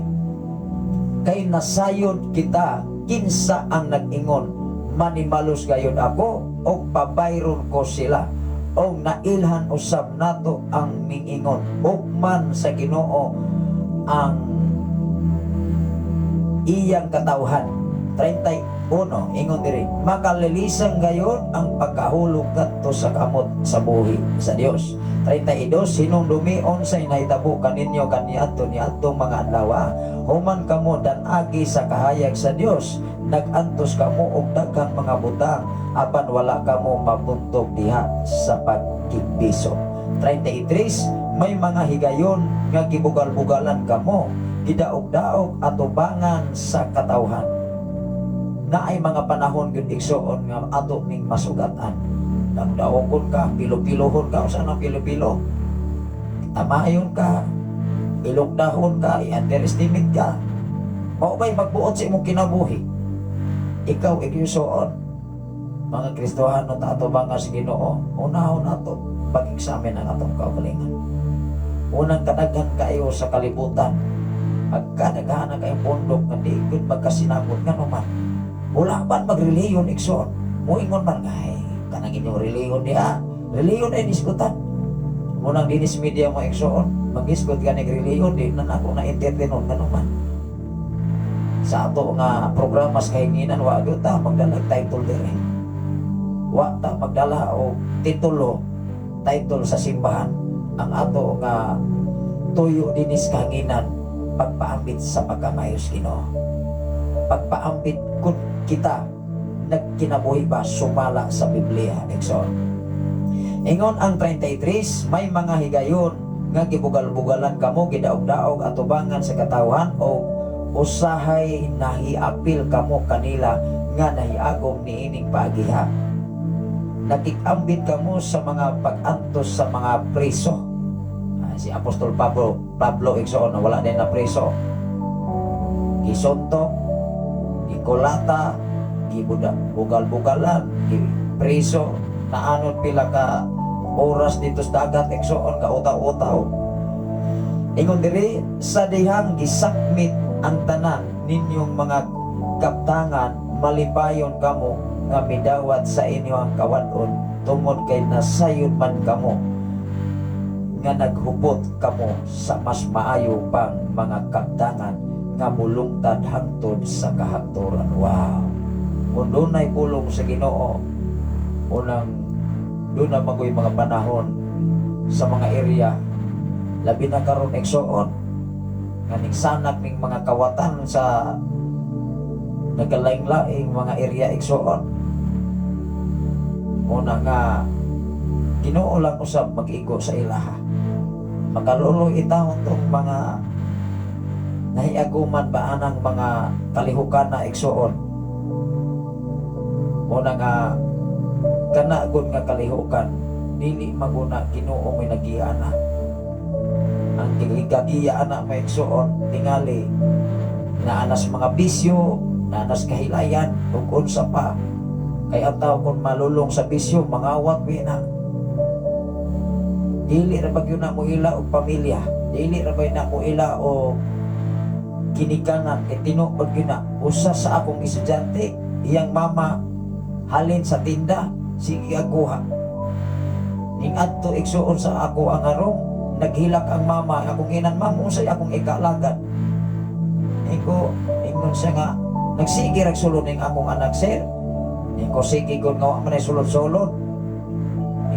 kay nasayod kita kinsa ang nag-ingon, "Manimalos gayud ako og pabayron ko sila." Og nailhan usab nato ang mingingon, "Ukman sa Ginoo ang iyang katawhan." 31, ingon diri, makalilisang gayud ang pagkahulog ngadto sa kamot sa buhi sa Dios. 32, hinumdumi unsay nahitabo kaninyo kaniadto niadtong mga adlaw, human kamo dan-agi sa kahayag sa Dios. Nag-antos kamo og daghang mga butang, apan wala kamo mabuntog diha sa pagkibiso. 33, may mga higayon nga gibugal-bugalan kamo, gidaog-daog atubangan sa katawhan. Naay mga panahon gyud, igsoon, nga ato ning masugatan. Dagdaokon ka, pilo-pilohon ka, usa nang pilo-pilo. Tamayon ka, ilukdahon ka, i-underestimate ka. Mao ba'y magbuot sa imong kinabuhi? Ikaw, igsuon, mga Kristohano ta atubangan sa Ginoo, unahon nato pag-examine ang atong kaugalingon. Unang kadaghan kayo sa kalibutan, pagkadaghan na kayong pundok nga di gud magkasinabot, nga naman wala man magreliyon, igsoon. Moingon man nga, "Ay, kanang inyong reliyon diha, reliyon ay nisgutan." Munang dinis media mo, igsoon, magisgot ka ni reliyon, di na nako na entertain nga naman. Sa ato nga programa sa kahinginan, wa gyud ta magdala og title dire. Wa ta magdala og titulo, title sa simbahan. Ang ato nga tuyo dinis kahanginan, pagpaambit sa pagkamayos Ginoo. Pagpaambit kung kita nagkinabuhi ba sumala sa Biblia, igsoon. Ingon ang 33, may mga higayon nga gibugal-bugalan kamo, gidaog-daog atubangan sa katawhan o usahay nahiapil kamo kanila nga nahiagom niining paagiha. Nakikambit kamo sa mga pag-antos sa mga preso. Ah, si Apostol Pablo, igsoon, na wala din na preso. Gisuntok, gikulata, gibuda, bugal-bugalan, gipreso, naanod pila ka oras dito sa dagat, igsoon, kautaw-utaw. Ingon diri, sa dihang gisakmit ang tanan ninyong mga kaptangan, malipayon kamo nga midawat sa inyong kawadon tungod kay nasayod man kamo nga naghupot kamo sa mas maayo pang mga kaptangan nga mulungtad hangtod sa kahapturan. Wow! Kung dunay pulong sa Ginoo, unang doon na magoy mga panahon sa mga area, labi na karon, igsoon, nga ning sanak ning mga kawatan sa nagkalaing-laing mga area, igsoon. Una nga Ginoo lang usab mag-igo sa ilaha. Makaluloy itawon tong mga Nahiaguman ba anang mga kalihukan na, igsuon? Muna nga kana gud nga kalihukan, dili maguna Ginoo may nagiya ana. Ang gigagiya ana, mga igsuon, tingali naanas mga bisyo, naanas kahilayan ug unsa pa. Kay ang tao kung malulong sa bisyo, mangawat bi na. Dili ra ba gyud na mo ila og pamilya, dili ra ba na mo ila og ginikanan, kay tinuod gyud na. Usa sa akong estudyante, iyang mama halin sa tinda, sige aguha ning adto, igsuon, sa ako ang room. Naghilak ang mama. Akong inan, "Ma'am, unsay akong ikalagan?" Iko ingon siya nga nagsige rag sulod ning akong anak, sir. Iko, sige gud nga wa man ay sulod-sulod.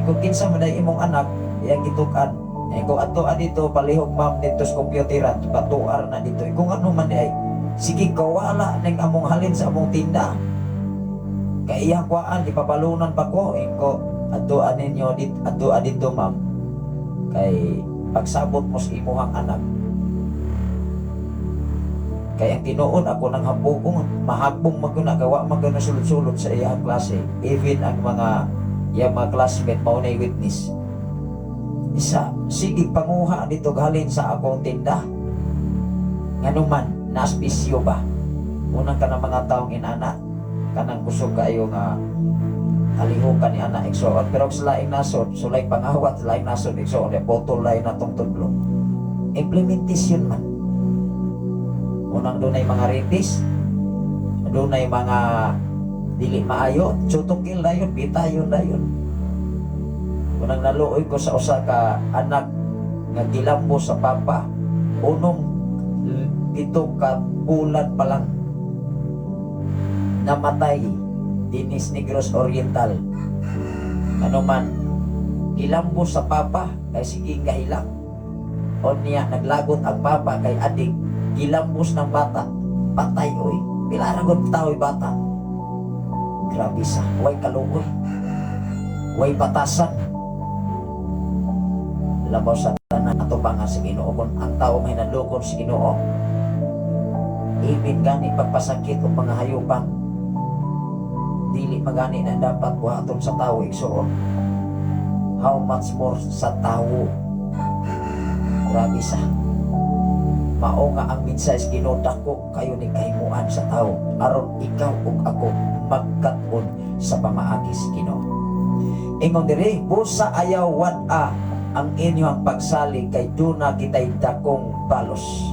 Iko, kinsa man ay imong anak? Iyang gitukan. Iko, adto dito palihog, ma'am, dito sa computeran batuar na dito. Iko, ano man di ay sige kawala ning among halin sa among tinda kay iyang kuhaan ipabalunan pa ko. Iko, adto ninyo dit, adto dito, ma'am, kay pagsabot mo sa imuhang anak. Kay ang tinuod ako nang hambugong mahagbong man gyud na gawa man gyud na sulod-sulod sa iyang klase. Even ang mga iyang mga classmate mao na witness. Isa sige panguha dito halin sa akong tinda. Nganuman naspisyo ba? Unang ka ng mga taong inana kanang kusog kaayo nga kalihukan ni ana, igsuon. Pero sa laing nasod, sulay pangawat sa laing nasod, igsuon, putol lain natong tudlo. Implementation man. Unang dunay mga rapist, dunay mga dili maayo, chutukil dayon, bitayon dayon. Unang naluoy ko sa usa ka anak nga gilambo sa papa, unong 7 ka bulan pa lang namatay dinis Negros Oriental. Ano man, gilambo sa papa kay sige kahilak. Unya naglagot ang papa kay adik, gilambos ng bata, patay oy. Pila ra gud taoy bata. Grabe sa, way kaluoy. Way batasan. Labaw sa tanan, atubangan sa Ginoo. Kung ang tao may nanlukon sa Ginoo, even gani pagpasakit o mga hayupan, dili magani na dapat buhaton sa tao, igsuon. How much more sa tao? Grabe sa. Mao nga ang mensahe sa Ginoo dako kayo ni kahimuan sa tao aron ikaw ug ako magkat-on sa pamaagi sa Ginoo. Ingon diri, busa ayaw wad-a ang inyong pagsalig kay duna kitay dakong balos.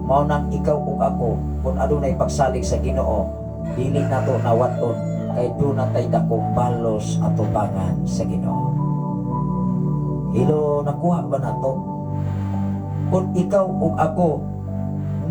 Mao nang ikaw ug ako kung adunay pagsalig sa Ginoo, dili nato nawad-on kay duna tay dakong balos atubangan sa Ginoo. Hello, nakuha ba nato? Kung ikaw ug ako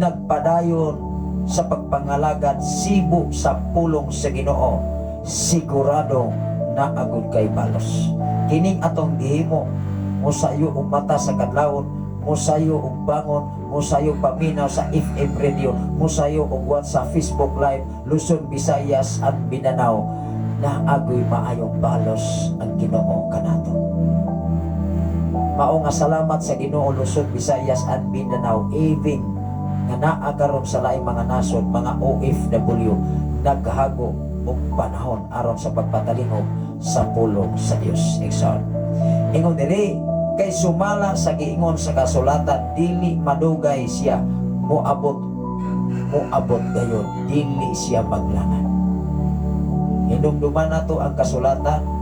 nagpadayon sa pagpangalagad sibo sa pulong sa Ginoo, sigurado naagod kay balos. Kining atong gihimo, mosayo og mata sa kadlawon, mosayo og bangon, mosayo paminaw sa FM radio, mosayo og watch sa Facebook Live, Luzon, Visayas at Mindanao, naagoy maayong balos ang Ginoo kanato. Mao nga salamat sa Ginoo, Luzon, Visayas and Mindanao, even nga naa karon sa laing mga nasod, mga OFW naghago og panahon aron sa pagpatalingog sa pulong sa Dios. Igsoon. Ingon diri, kay sumala sa giingon sa kasulatan, dili madugay siya moabot, moabot gayon dili siya maglangan. Hinumduman nato ang kasulatan.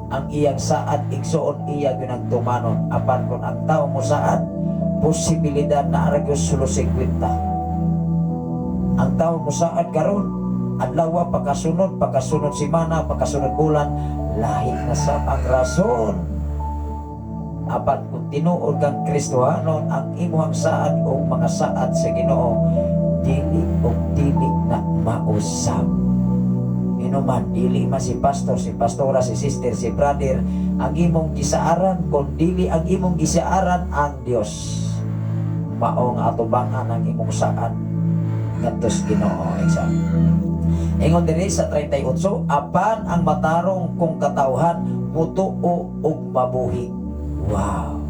Ang iyang saad, igsuon, iya gyud tumanon. Apan kung ang tao mo saad, posibilidad na ara gyud sulo 50. Ang tao mo saad karon adlaw, pagkasunod, pagkasunod semana, pagkasunod bulan, lahi na sab ang rason. Apan kung tinuod kang Kristohanon, ang imuhang saad o mga saad sa Ginoo, dili o dili na mausab. Inuman, dili man si pastor, si pastora, si sister, si brother ang imong gisaaran, kung dili ang imong gisaaran ang Dios. Mao nga atubangan ang imong saad ngadto sa Ginoo. Exam. Ingon diri sa 38, apan ang matarong kong katawhan mutuo ug mabuhi. Wow.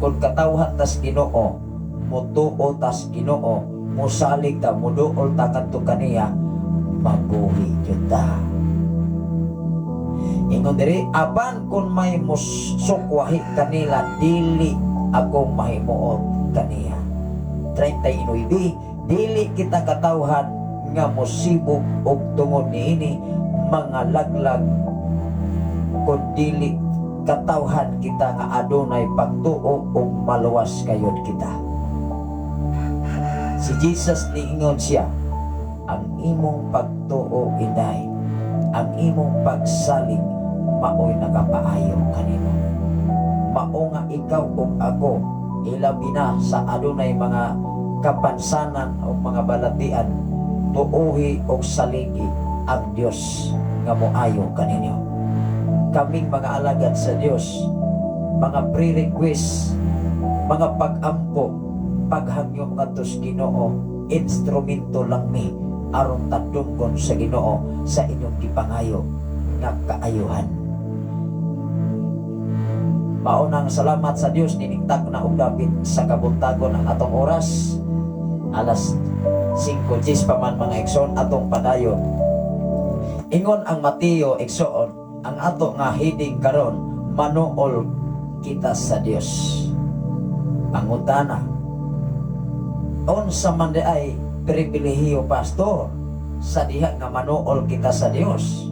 Kung katawhan tas Ginoo, Mutuo tas Ginoo, musalig ta, muduol ta kadto kaniya, mabuhi jud ta. Ingon diri, apan kung may musukwahi kanila, dili ako mahimuot kaniya. 39, dili kita katawhan nga mosibog og tungod niini mga laglag, kun dili katawhan kita nga adunay pagtuo ug maluwas kayod kita. Si Jesus niingon siya, "Ang imong pagtuo, inday, ang imong pagsalig maoy nakapaayo kanimo." Mao nga ikaw ug ako, ilabi na sa adunay mga kapansanan o mga balatian, tuuhi og saligi ang Dios nga moayo kaninyo. Kaming mga alagad sa Dios, mga pre-request, mga pag-ampo, paghangyo ngadto sa Ginoo, instrumento lang mi aron tadunggon sa Ginoo sa inyong gipangayo nga kaayuhan. Maunang salamat sa Dios, niningtak na og dapit sa kabuntagon ang atong oras. Alas 5:10 pa man, mga igsoon, atong padayon. Ingon ang Mateo, igsoon, ang ato nga heading karon, manuol kita sa Dios. Pangutana, unsa man di ay pribilehiyo, pastor, sa diha nga manuol kita sa Dios?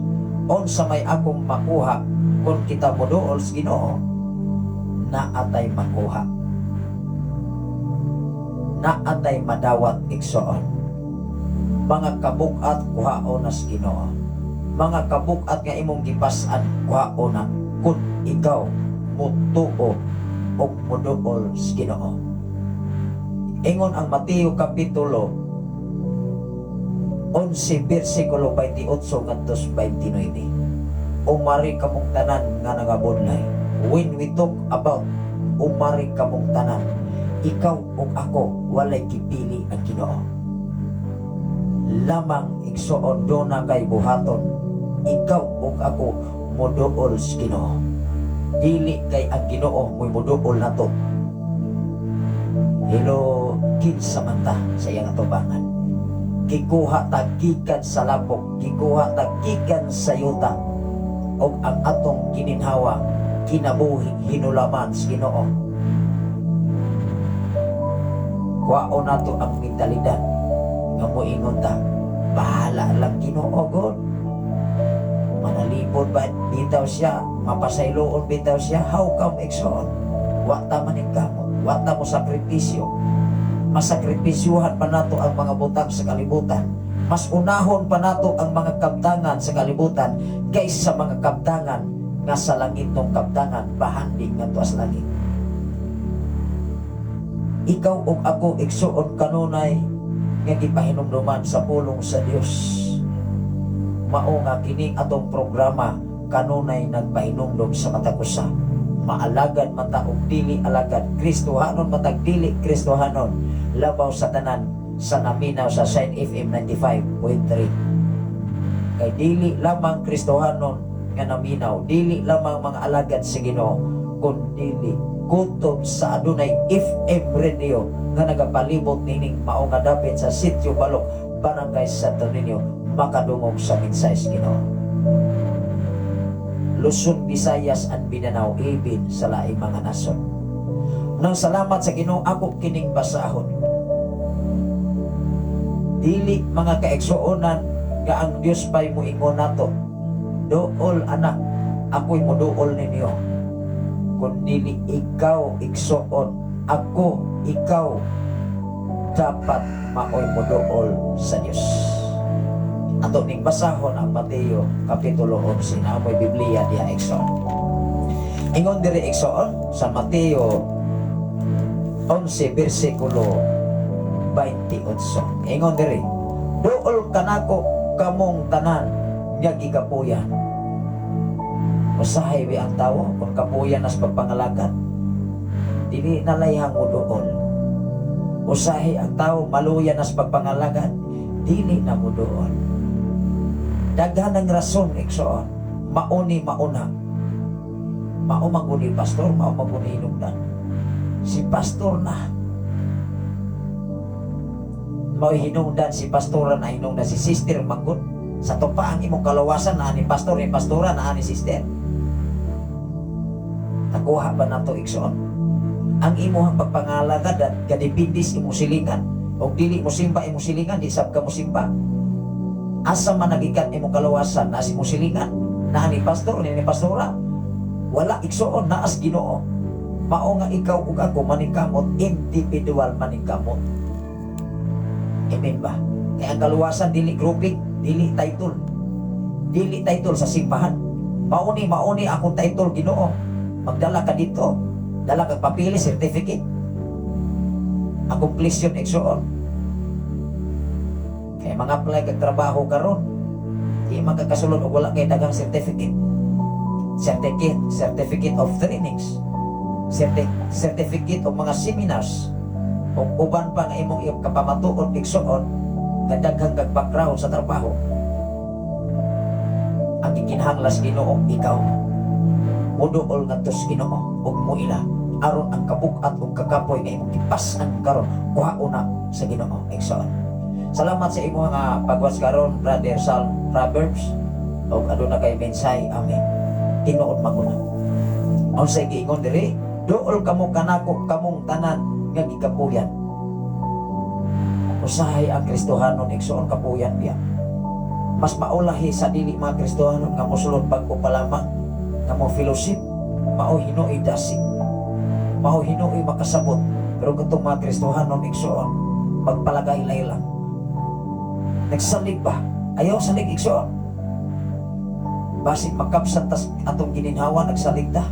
Unsa may akong makuha kung kita moduol sa Ginoo? Naatay makuha, naatay madawat, igsoon. Mga kabukat, kuhaon na sa Ginoo. Mga kabukat nga imong gipas-an, kuhaon na kung ikaw mutuo o muduol sa Ginoo. Ingon ang Mateo kapitulo 11 bersikulo 28 ngadto sa 29. Umari kamong tanan nga nangabudlay. When we talk about umari kamong tanan, ikaw ug ako, walay gipili ang Ginoo. Lamang, igsoon, duna kay buhaton. Ikaw ug ako moduol sa Ginoo. Dili kay ang Ginoo mo'y moduol nato. Hello, kinsa man ta sa iyang atubangan. Gikuha ta gikan sa lapok, gikuha ta gikan sa yuta. Og ang atong gininhawa, kinabuhi, hinulaman sa Ginoo. Kuhaon nato ang mentalidad nga moingon ta, bahala lang Ginoo God. Manalipod ba bitaw siya, mapasayloon bitaw siya, how come, igsoon? Wa ta maningkamot, wa ta mo sakripisyo. Masakripisyuhan pa nato ang mga butang sa kalibutan. Mas unahon pa nato ang mga kabtangan sa kalibutan kaysa mga kabtangan nga sa langit tong kabtangan bahandi ngadto sa langit. Ikaw ug ako, igsoon, kanunay nga gipahinumduman sa pulong sa Dios. Mao nga kining atong programa kanunay nagpahinumdum sa matag usa. Maalagad man ta og dili alagad, Kristohanon man tag dili Kristohanon, labaw sa tanan sa naminaw sa Shine FM 95.3. Kay dili lamang Kristohanon nga naminaw, dili lamang mga alagad sa Ginoo, kun dili kutob sa adunay FM radio nga nagapalibot nining mao nga dapit sa Sitio Balok, Barangay Santo Niño, makadungog sa mensahe sa Ginoo. Luzon, Visayas and Mindanao, even sa laing mga nasod. Nang salamat sa Ginoo, ako kining basahon. Dili, mga kaigsuonan, nga ang Dios pa'y muingon nato, "Duol anak, ako'y muduol ninyo." Kun dili ikaw, igsoon, ako, ikaw, dapat maoy muduol sa Dios. Ato ning basahon ang Mateo kapitulo 11 na amoy Biblia diha, igsoon. Ingon diri, igsoon, sa Mateo 11 bersikulo 28. Ingon diri, "Duol kanako kamong tanan nga gigapuyan." Usahay bi ang tawo kung kapuyan nas pagpangalagad. Dili na layhang muduol. Usahay ang tawo maluya nas pagpangalagad, dili na muduol. Daghan ang rason, igsoon. Mauni mauna. Mao man guni pastor, mao man guni hinungdan. Si pastor na. Mao hinungdan si pastora, na hinungdan si sister manggod. Sa pa ang imong kalawasan naa ni pastor, ni pastora, naa ni sister. Nakuha ba nato, igsoon? Ang imong pagpangalagad at gadepende sa imong silingan. Og dili mo simba imong silingan, di sab ka mo simba. Asa man nagikan imong kalawasan? Naa sa imong silingan? Naa ni pastor, ni pastora? Wala, igsoon, naas Ginoo. Mao nga ikaw ug ako maningkamot, individual maningkamot. Amen ba? Kaya ang kaluwasan dili grouping, dili title. Dili title sa simbahan. Mauni, mauni akong title, Ginoo. Magdala ka dito. Dala kag papeles, certificate. Completion, igsoon. Kaya mga apply kag trabaho karon, di makakasulod og wala kay daghang certificate. Certificate, certificate of trainings. Certificate of mga seminars. O uban pa nga imong kapamatuod, igsoon, nga daghang kag background sa trabaho. Ang gikinahanglan sa Ginoo, ikaw. Muduol ngadto sa Ginoo ug muila aron ang kabug-at ug kakapoy nga imong gipas-an karon, kuhaon na sa Ginoo, igsoon. Salamat sa imong nga pagwas karon, Brother Sal Proverbs, ug aduna kay mensahe. Amen. Tinuod maguna. Unsay giingon diri? "Duol kamo kanako, kamong tanan nga gikapuyan." Usahay ang Kristohanon, igsoon, kapuyan biya. Mas maulahi sa dili mga Kristohanon nga mosulod bag-o pa lamang nga mo fellowship, mao hinuoy dasig. Mao hinuoy makasabot. Pero katong mga Kristohanon, igsoon, magpalagay lang. Nagsalig ba? Ayaw salig, igsoon. Basig makabsat tas atong gininhawa, nagsalig ta.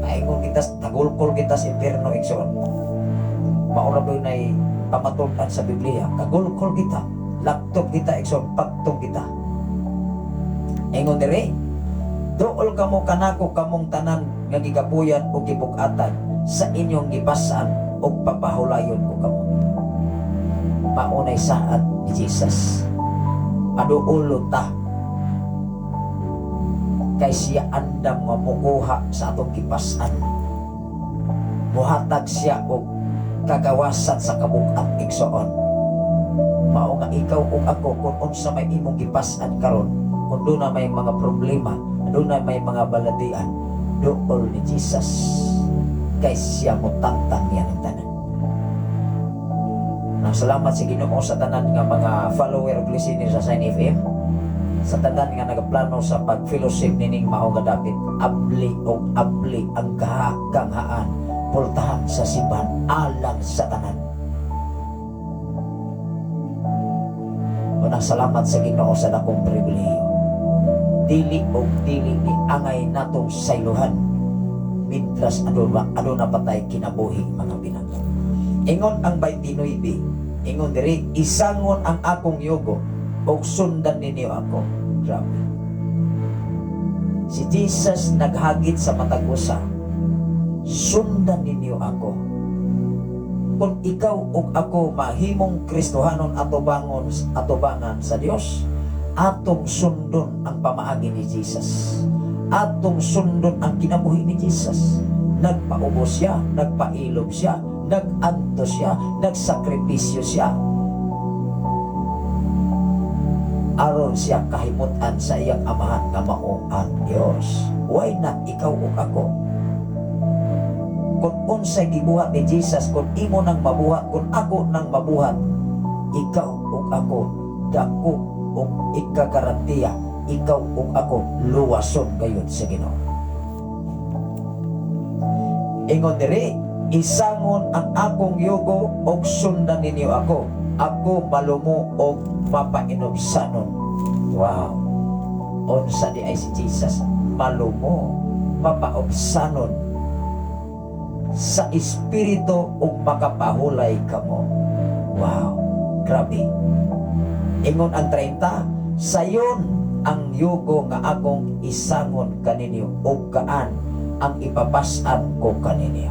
Paingon kita, tagulkol kita sa impyerno, igsoon. Maura ba yun ay pamatud-an sa Biblia? Kagulkol kita, laktob kita, igsoon, pagtong kita. Ingon diri, "Duol kamo kanako, kamong tanan nga gikapuyan o gibug-atan sa inyong gipasan, ug papahulayon ko kamo." Maunay saad ni Jesus. Paduolo ta kay siya andam nga mukuha sa atong gipasan. Muhatag siya og kagawasan sa kabug-at, igsoon. Mao nga ikaw ug ako, kung unsa may imong gipasan karon, kung duna may mga problema, duna may mga balatian, duol ni Jesus. Kay siya mutangtang yan ang tanan. Nang salamat sa Ginoo sa tanan nga mga follower ug listener sa Sign FM, sa tanan nga nagaplano sa pag-fellowship nining mao nga dapit, abli og abli ang kanghaan, pultahan sa simbahan alang sa tanan. Unang salamat sa Ginoo sa dakong pribilehiyo. Dili og dili ni angay natong sayluhan mintras aduna patay kinabuhi, mga pinangga. Ingon ang 29, ingon diri, "Isangon ang akong yugo ug sundan ninyo ako." Grabe. Si Jesus naghagit sa matag usa, "Sundan ninyo ako." Kung ikaw ug ako mahimong Kristohanon atubangon atubangan sa Dios, atong sundon ang pamaagi ni Jesus. Atong sundon ang kinabuhi ni Jesus. Nagpaubos siya, nagpailob siya, nag-anto siya, nagsakripisyo siya. Aron siya kahimutan sa iyang amahan nga mao ang Dios. Why not ikaw ug ako? Kung unsay gibuhat ni Jesus, kung imo nang mabuhat, kung ako nang mabuhat, ikaw ug ako, dako ug ikagarantiya, ikaw ug ako luwason gayud sa Ginoo. Ingon diri, "Isangon ang akong yugo ug sundan ninyo ako. Ako malumo og mapainubsanon." Wow. Unsa di ay si Jesus? Malumo, mapaubsanon sa espiritu ug makapahulay kamo. Wow. Grabe. Ingon ang 30, "Sayon ang yugo nga akong isangon kaninyo ug gaan ang ipapas-an ko kaninyo."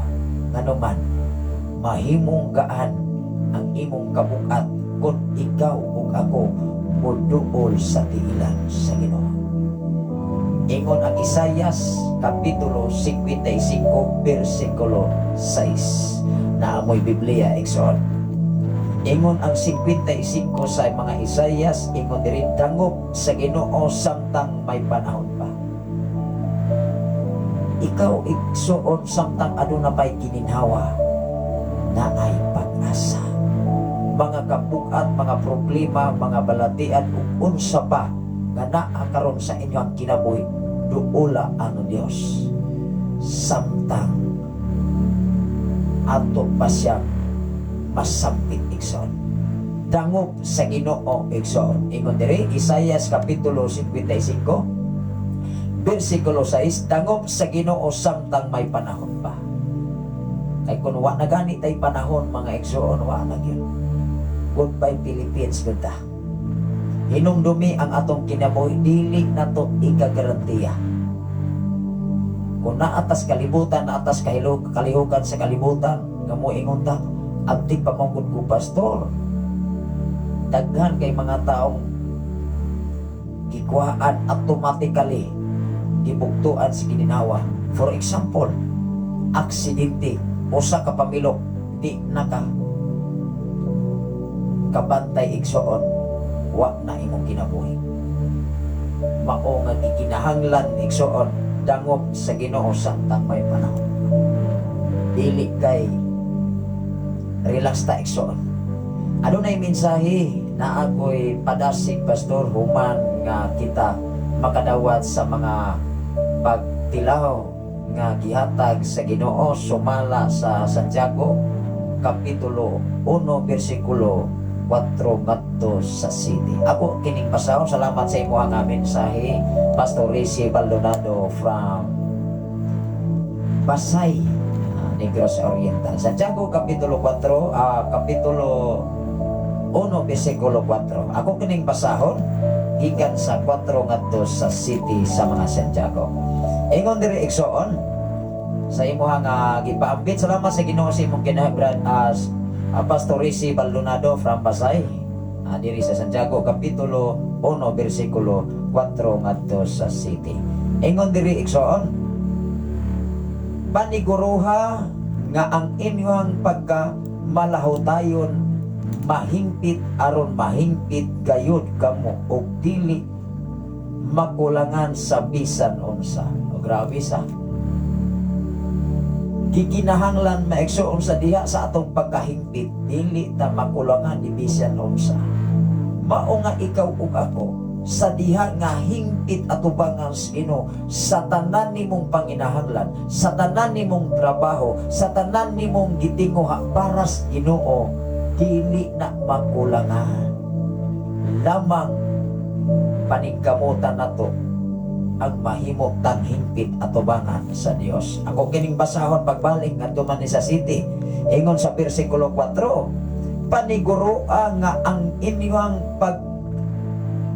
Nganuman, mahimong gaan ang imong kabug-at kung ikaw ug ako moduol sa tiilan sa Ginoo. Ingon ang Isayas Kapitulo 55 versikulo 6. Naamoy Biblia, igsoon. Ingon ang 55 sa mga Isaias, ingon diri, "Dangop sa Ginoo samtang may panahon pa." Ikaw, igsuon, samtang aduna pay gininhawa, naay pag-asa. Mga kabugat, mga problema, mga balatian ug unsa pa nga naa karon sa inyong kinabuhi, duola ang Dios samtang ato pa siya masampit, igsoon. Dangop sa Ginoo, igsoon. Ingon diri, Isaias kapitulo 55 versikulo 6, "Dangop sa Ginoo samtang may panahon pa." Kay kung wa na gani tay panahon, mga igsoon, wa na gyud. Goodbye Philippines gud ta. Hinumdumi ang atong kinabuhi, dili nato ikagarantiya. Kung naatas kalibutan, naatas kahilog, kalihukan sa kalibutan, nga moingon ta, "Abtik pa man gud ko, pastor." Daghan kay mga taong gikuhaan automatically, gibugtuan sa gininhawa. For example, aksidente, usa ka pamilok, di naka kabantay, igsoon, wa na imong kinabuhi. Mao nga gikinahanglan, igsoon, dangop sa Ginoo samtang may panahon. Dili kay relax ta, igsoon. Adunay mensahe na ako'y padasig, pastor, human nga kita makadawat sa mga pagtilaw nga gihatag sa Ginoo sumala sa Santiago kapitulo 1 bersikulo 4 ngadto sa 7. Ako kining basahon. Salamat sa imo nga mensahe, Pastor Rizzy Baldonado from Pasay, Negros Oriental. Santiago kapitulo 4, kapitulo 1 bersikulo 4. Ako kining basahon gikan sa 4 ngadto sa 7 sa mga Santiago. Ingon diri, igsoon, sa imuha nga gipaambit. Salamat sa Ginoo sa imong kinabuhi, as Pastor Rizzy Baldonado from Pasay. Diri sa Santiago kapitulo 1 bersikulo 4 ngadto sa 7. Ingon diri, igsoon, "Paniguruha nga ang inyong pagka malahutayon mahingpit aron mahingpit gayud kamo og dili makulangan sa bisan unsa." O grabe sa gikinahanglan, maigsoon, sa diha sa atong pagkahingpit, dili ta makulangan di bisan unsa. Mao nga ikaw ug ako, sa diha nga hingpit atubangan sa Ginoo sa tanan nimong panginahanglan, sa tanan nimong trabaho, sa tanan nimong gitinguha para sa Ginoo, dili na makulangan. Lamang paningkamutan nato ang mahimo tang hingpit atubangan sa Dios. Ako kining basahon pagbalik ngadto man ni sa 7. Ingon sa bersikulo 4, "Paniguroa nga ang inyong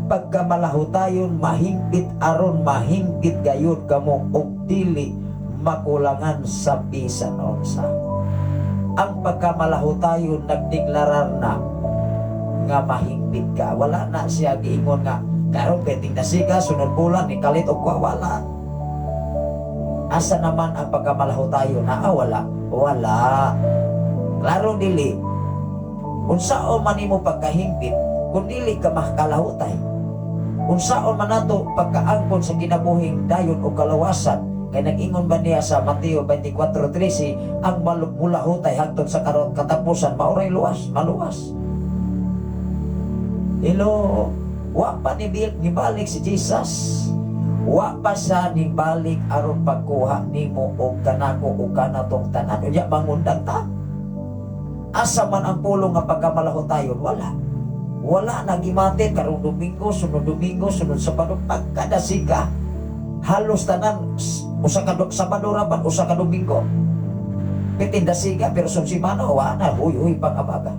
pagkamalahutayon mahingpit aron mahingpit gayud kamo og dili makulangan sa bisan unsa." Ang pagkamalahutayon nagdeklarar na nga mahingpit ka. Wala na siya giingon nga karon peting dasiga, sunod bulan ni kalit og kwa, wala. Asa naman ang pagkamalahutayon na? Ah, wala. Wala. Klaro dili. Unsaon man nimo pagkahingpit kung dili ka makalahutay? Unsaon man nato pagkaangkon sa kinabuhing dayon o kalawasan? Kay nag-ingon ba niya sa Mateo 24:13, ang mulahutay hangtod sa katapusan maoray luwas, maluwas. Hello, wa pa ni nibalik si Jesus. Wa pa siya nibalik aron pagkuha nimo og kanako og kanatong tanan. Unya mangundang ta. Asa man ang pulong nga pagkamalahutayon? Wala. Wala na gimatit karong Domingo, sunod Domingo, sunod Sabado, pagkadasiga. Halos tanan usa ka Sabado ra pan, usa ka Domingo. Pitin dasiga pero sunod semana wa na, huy-huy pang abaga.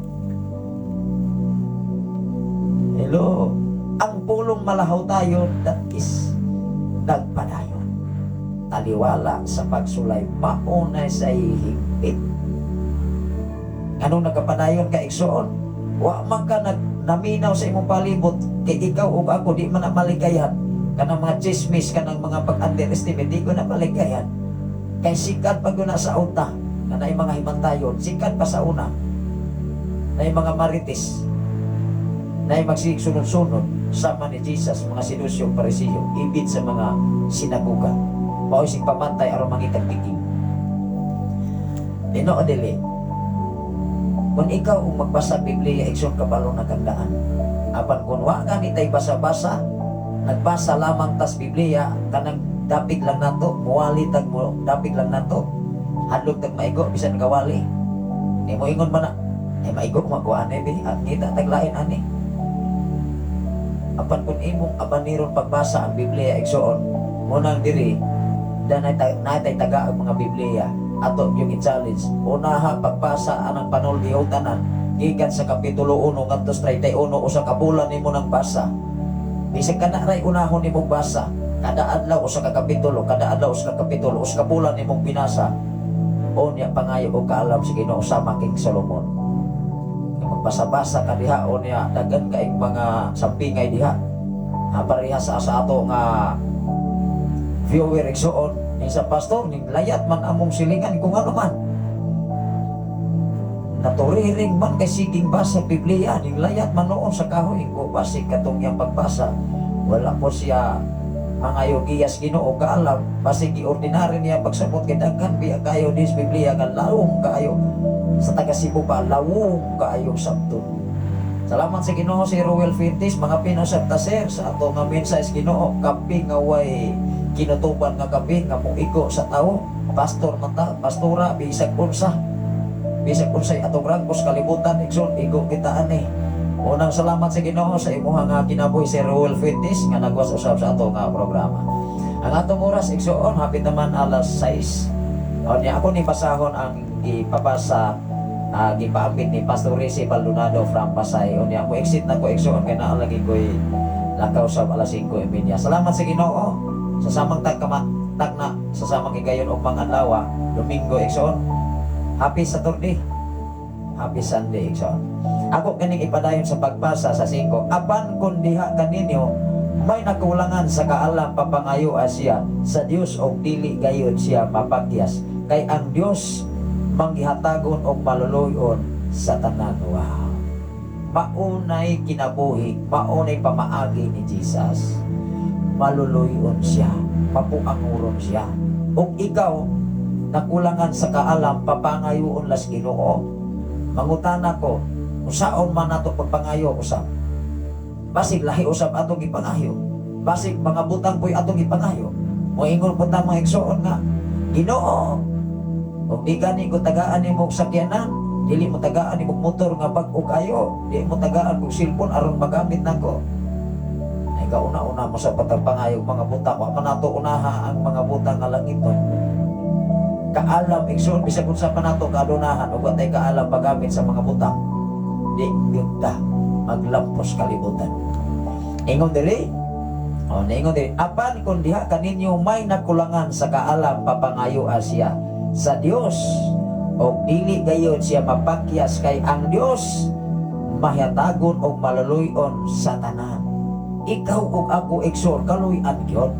Hello. Ang pulong malahutayon, that is nagpadayon. Taliwala sa pagsulay, mauna sa hingpit. Anong nagkapadayon ka, igsoon? Wa man ka naminaw sa imong palibot kay ikaw ug ako di man na malikayan. Kanang mga chismis, kanang mga pag-underestimate, di ko na malikayan. Kay sikat pa na sa una, kanay mga himantayon, sikat pa sa una. Naay mga marites. Naay magsigig sunod-sunod sama ni Jesus, mga Sedusiyo, Parisiyo, ibid sa mga sinaguga. Mao sig pamantay aron mangitag tikim. Tinuod dili? Kung ikaw ang magbasa Biblia, igsoon, kabalo na kang daan. Apan kung wa gani tay basa-basa, nagbasa lamang tas Biblia, kanang dapig lang nato, muwali tag mo, dapig lang nato, hadlok tag maigo, bisan gawali. Ni mo ingon man na, "Ay, maigo magkuan eh, bi, at ngita taglain ani." Apan kung imong abaniron pagbasa ang Biblia, igsoon, munang diri, danay natay taga ang mga Biblia, ato yung i-challenge. Unaha pagbasa anang panuldi tanan, gikan sa kapitulo 1 ngadto sa 31, usa ka bulan nimo nang basa. Bisag kana ray unahon nimong basa, kada adlaw usa ka kapitulo, kada adlaw usa ka kapitulo, usa ka bulan nimong binasa. Unya pangayo og kaalam sa Ginoo sama King Solomon. Kay magbasa-basa ka diha, unya daghan kaing mga sampingay diha. Ha, pareha sa ato nga viewer, igsoon, ni sa pastor ning layat man among silingan kung ano man. Naturiring man kay siging basa Biblia, ning layat man noon sa kahoy ko basig katong iyang pagbasa. Wala po siya mangayo giyas Ginoo kaalam, basig gi-ordinary niya pagsabot kay daghan biya kayo dis Biblia nga lawom kaayo, sa taga Cebu pa, lawom kaayo sabton. Salamat sa Ginoo si Roel Fuentes, mga pinusab ta, sir, sa ato nga mensahe sa Ginoo, kape nga way kinutuban, nga kape nga muigo sa tao, pastor man ta, pastora, bisag unsa. Bisag unsay atong rangkos kalibutan, igsoon, igo kita ani. Unang salamat sa Ginoo sa imuha nga kinabuhi, si Roel Fuentes nga nagwas usab sa ato nga programa. Ang atong oras, igsoon, hapit naman alas 6. O niya ako ni basahon ang gipabasa, gipaambit ni Pastor Rizzi Baldonado from Pasay. O niya mo exit na ko, igsoon, kay naa lagi ko'y lakaw sa alas 5:30. Salamat sa Ginoo sa samang tagkama tagna sa samang higayon og mga adlaw, Domingo, igsoon. Happy Saturday. Happy Sunday, igsoon. Ako kining ipadayon sa pagbasa sa 5. Apan kung diha kaninyo may nakulangan sa kaalam, papangayo siya sa Dios og dili gayud siya mapakyas kay ang Dios manggihatagon og maluluyon sa tanan. Wow. Maunay kinabuhi, maunay pamaagi ni Jesus. Maluluyon siya, mapuanguron siya. Ug ikaw nakulangan sa kaalam, papangayoon las Ginoo. Mangutana ko, usaon man nato pagpangayo usab? Basig lahi usab atong gipangayo. Basig mga butang po'y atong gipangayo. Moingon po ta, mga igsoon, nga, "Ginoo, ug di gani ko tagaan nimo og sakyanan, dili mo tagaan nimo og motor nga bag-o kayo, di mo tagaan og cellphone aron magamit nako." Ay kauna-una mo sa patagpangayo mga butang, wa man nato unaha ang mga butang nga langiton. Kaalam, igsoon, bisag unsa pa nato kaadunahan ug wa tay kaalam paggamit sa mga butang, di gyud ta maglampos kalibutan. Ingon diri, oh, niingon diri, apan kung diha kaninyo may nakulangan sa kaalam, papangayo siya sa Dios og dili gayud siya mapakyas kay ang Dios mahatagon og maluluyon sa tanan. Ikaw ug ako, igsoon, kaluy-an gyud.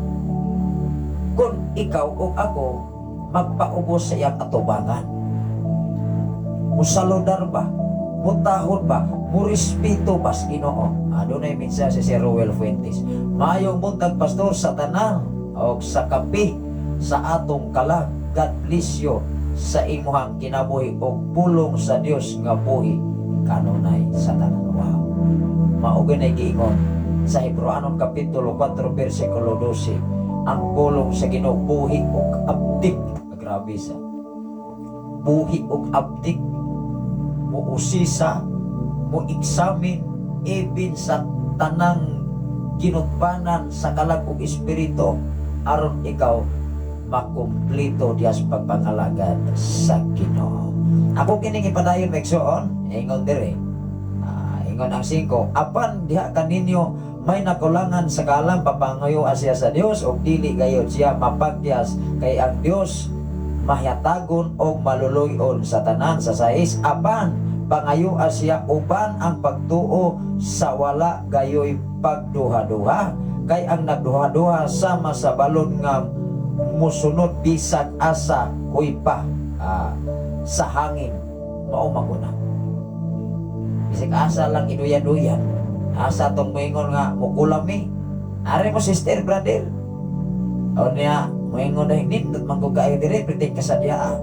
Kung ikaw ug ako magpaubos sa iyang atubangan. Musaludar ba? Mutahod ba? Murespeto ba sa Ginoo? Adunay mensahe si Sir Roel Fuentes. Mayong buntag, pastor, sa tanan og sa kape sa atong kalag. God bless you sa imuhang kinabuhi og pulong sa Dios nga buhi kanunay sa tanan. Wow. Mao gyud giingon sa Hebreoanon kapitulo 4 bersikulo 12, ang pulong sa Ginoo buhi ug abdik. Grabe sa buhi ug abdik, muusisa, mo examine even sa tanang ginutbanan sa kalag ug espiritu aron ikaw makumpleto diya sa pagpangalagad sa Ginoo. Ako kining ipadayon, igsoon, ingon dire. Ingon ang 5, apan diha kaninyo may nakulangan sa kaalam, papangayo siya sa Dios og dili gayud siya mapakyas kay ang Dios mahatagon og maluluyon sa tanan. Sa 6, apan pangayo siya uban ang pagtuo sa wala gayoy pagduha-duha kay ang nagduha-duha sama sa balon nga musunod bisag asa huy pa sa hangin. Mao man guna. Bisag asa lang iduyan-duyan. Asa tong moingon nga mukulam mi. Ari mo, sister, brother. O niya, moingon na nindot man ko kaayo dire, priting kasadya.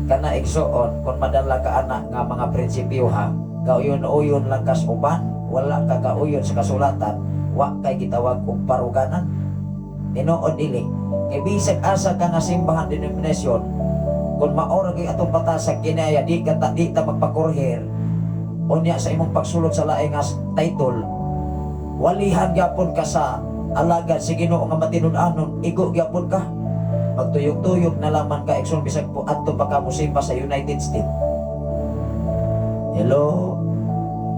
Kana, igsuon, kung madala ka ana nga mga prinsipyo ha, kauyon-uyon lang kas uban, wala ka kauyon sa kasulatan, wa kay gitawag og paruganan. Tinuod dili. Kay bisag asa ka nga simbahan, denomination, kung maora kay atong batasag kinaya, di ka ta, di ta magpakurher, unya sa imong pagsulod sa laing nga title, walihan gyapon ka sa alagad si Ginoo nga matinud-anon, igo gyapon ka. Magtuyok-tuyok na laman ka, igsoon, bisag po adto pa ka mosimba sa United States. Hello?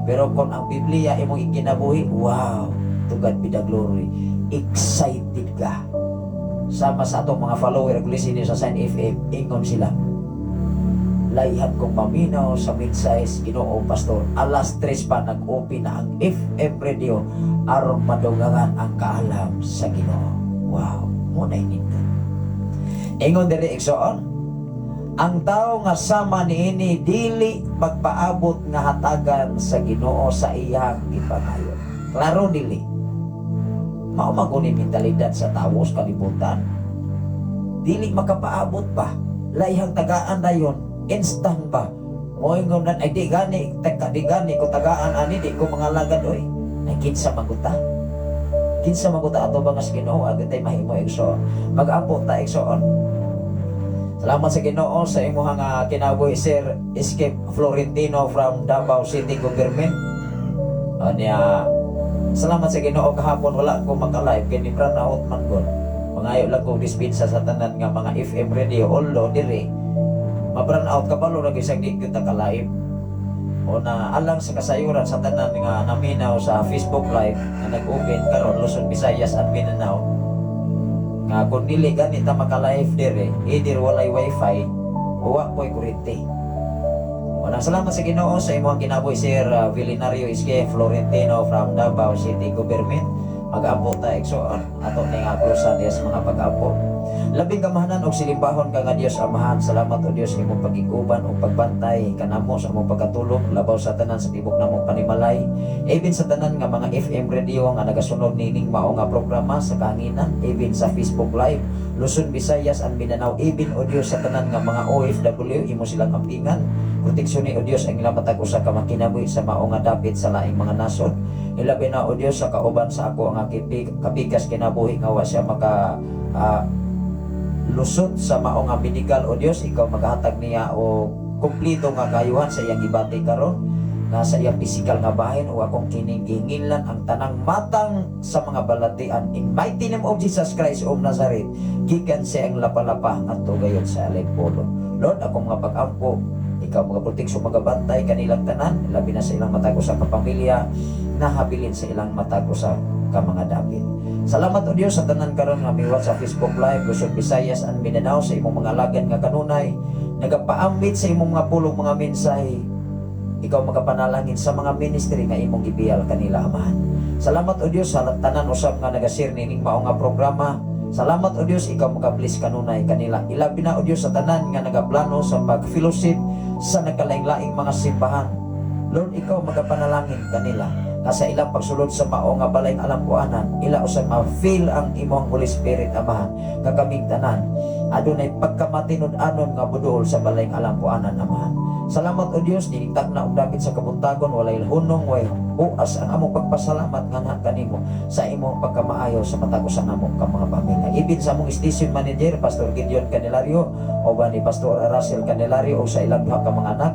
Pero kung ang Biblia imong ikinabuhi, wow, to God be the glory. Excited ka. Sama sa atong mga follower ug listener sa Sign FM, ingon sila, "Layhan kong maminaw sa mensahe Ginoo, Pastor. Alas 3 pa nag-open na ang FM radio aron madungangan ang kaalam sa Ginoo." Wow, mao na nindot. Ingon diri, igsoon, ang tao nga sama niini dili magpaabot nga hatagan sa Ginoo sa iyang gipangayo. Klaro dili. Mao man guni mentalidad sa tawo sa kalibutan. Dili makapaabot ba? Layhang tagaan dayon, instant ba? Moingon na, "Ay di gani, teka, di gani ko tagaan ani, di ko mga lagad oy." Ay kinsa maguta? Kinsa maguta ato ba nga sa Ginoo agad tay mahimo, igsoon? Mag-ampo ta, igsoon. Salamat sa Ginoo sa imuhang kinabuhi, Sir Escape Florentino from Davao City Government. Niya, salamat sa Ginoo kahapon wala ko maka-live kay ni brown out man gud. Mangayo lang ko dispensa sa tanan nga mga FM radio, although diri ma-brown out, kabalo ra gyud di gyud ta ka-live. O na alang sa kasayuran sa tanan nga naminaw sa Facebook Live nga nag-open karon, Luzon, Visayas and Mindanao, nga kung dili gani ta maka-live dire, either walay wifi o wa po'y kuryente. Unang salamat sa Ginoo sa imong kinabuhi, Sir Villinario Iske Florentino from Davao City Government. Mag-ampo ta, igsoon, ato ning closean diya sa mga pag-ampo. Labing kamahanan og silimbahon ka nga Dios Amahan, salamat o Dios imong pagiguban ug pagbantay kanamo sa among pagkatulog, labaw sa tanan sa tibok namong panimalay. Even sa tanan nga mga FM radio nga nagasunod nining mao nga programa sa kahanginan, even sa Facebook Live, Luzon, Visayas and Mindanao, even o Dios sa tanan nga mga OFW, imo silang ampingan. Proteksyon ni o Dios ang ilang matag usa ka makinabuhi sa mao nga dapit sa laing mga nasod. Ilabi na o Dios sa kauban sa ako ang kapikas kinabuhi nga wa siya maka lusot sa mao nga medical. O Dios, ikaw maghatag niya o kumpleto nga kayuhan sa iyang gibati karon nga sa iyang pisikal nga bahin, o akong kining gihingilan ang tanang matang sa mga balatian in mighty name of Jesus Christ of Nazareth, gikan sa iyang lapalapa ngadto gayud sa Alepolo. Lord, akong mga pag-ampo, ikaw mga proteksyon, magabantay kanilang tanan, labi na sa ilang matag usa ka pamilya nahabilin sa ilang matag usa ka mga dapit. Salamat o Dios sa tanan karon nga miwat sa Facebook Live, Luzon, Visayas and Mindanao, sa imong mga alagad nga kanunay nagapaambit sa imong mga pulong, mga mensahe. Ikaw magapanalangin sa mga ministry nga imong gibiyal kanila, Amahan. Salamat o Dios sa tanan usab nga nagashare nining mao nga programa. Salamat o Dios, ikaw magabless kanunay kanila. Ilabi na o Dios sa tanan nga nagaplano sa pag-fellowship sa nagkalaing-laing mga simbahan. Lord, ikaw magapanalangin kanila nga sa ilang pagsulod sa mao nga balay alampuanan, ila usab ma-feel ang imong Holy Spirit, Amahan, nga kaming tanan adunay pagkamatinud-anon nga budol sa balay alampuanan, Amahan. Salamat o Dios, dinigtag na og dapit sa kabuntagon, walay hunong, way huas ang among pagpasalamat nga na kanimo sa imong pagkamaayo sa matag usa namo ka mga pamilya. Ibin sa among station manager, Pastor Gideon Candelario, o ni Pastor Russell Candelario o sa ilang duha ka mga anak,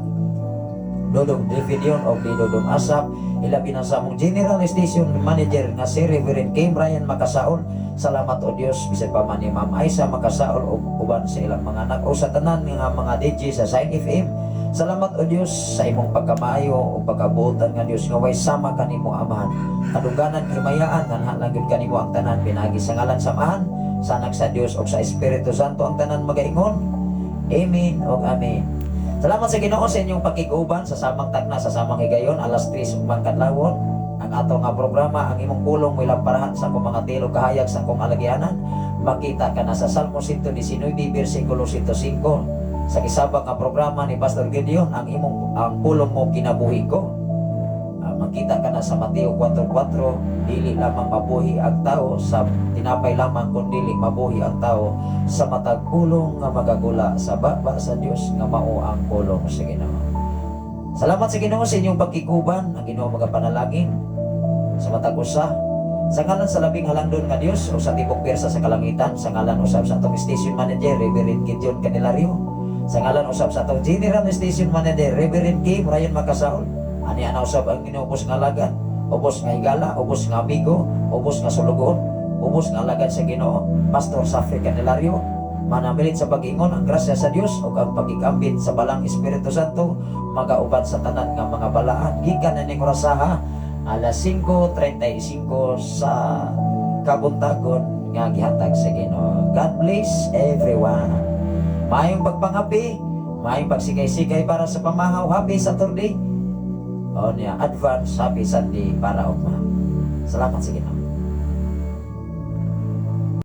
Dodong Davidion o di Dodong Asap, ilabi na sa among General Station Manager nga si Reverend Kim Ryan Makasaol. Salamat o Dios bisan pa man ni Ma'am Aisa Makasaol ug uban sa ilang mga anak o sa tanan nga mga DJ sa Sign FM. Salamat o Dios sa imong pagkamaayo ug pagkabuotan nga Dios nga way sama kanimo, Amahan. Kadungganan, himayaan nga lang gyud kanimo ang tanan pinagi sa ngalan sa Amahan, sa Anak sa Dios ug sa Espiritu Santo, ang tanan magaingon. Amen ug amen. Salamat sa Ginoo sa inyong pakiguban sa samang tagna sa samang higayon, alas 3 ug kadlawon. Ang ato nga programa, "Ang Imong Pulong Mo'y Lamparahan sa Akong Mga Tiil ug Kahayag sa Akong Alagyanan." Makita ka na sa Salmo 119 versikulo 105. Sa gisabak nga programa ni Pastor Gideon, ang imong ang pulong mo kinabuhi ko. Makita ka na sa Mateo 4:4, dili lamang mabuhi ang tao sa tinapay lamang, kun dili mabuhi ang tao sa matag pulong nga magagula sa baba sa Dios, nga mao ang pulong sa Ginoo. Salamat sa Ginoo sa inyong pagkikuban. Ang Ginoo magapanalangin sa matag usa. Sa ngalan sa labing halangdon nga Dios o sa tibok pwersa sa kalangitan, sa ngalan usab sa atong station manager, Reverend Gideon Candelario, sa ngalan usab sa atong general station manager, Reverend Kim Ryan Makasaol, ani ana usab ang ginuubos nga alagad, ubos nga higala, ubos nga amigo, ubos nga sulugoon, ubos nga alagad sa Ginoo, Pastor Safri Candelario, manamilit sa pag-ingon, ang grasya sa Dios ug ang pagikambit sa Balang Espiritu Santo magauban sa tanan nga mga balaan gikan na ning orasaha, alas 5:35 sa kabuntagon nga gihatag sa Ginoo. God bless everyone. Maayong pagpangapi, maayong pagsikay-sikay para sa pamahaw. Happy Saturday. O niya, advance happy Sunday para ugma. Salamat sa Ginoo.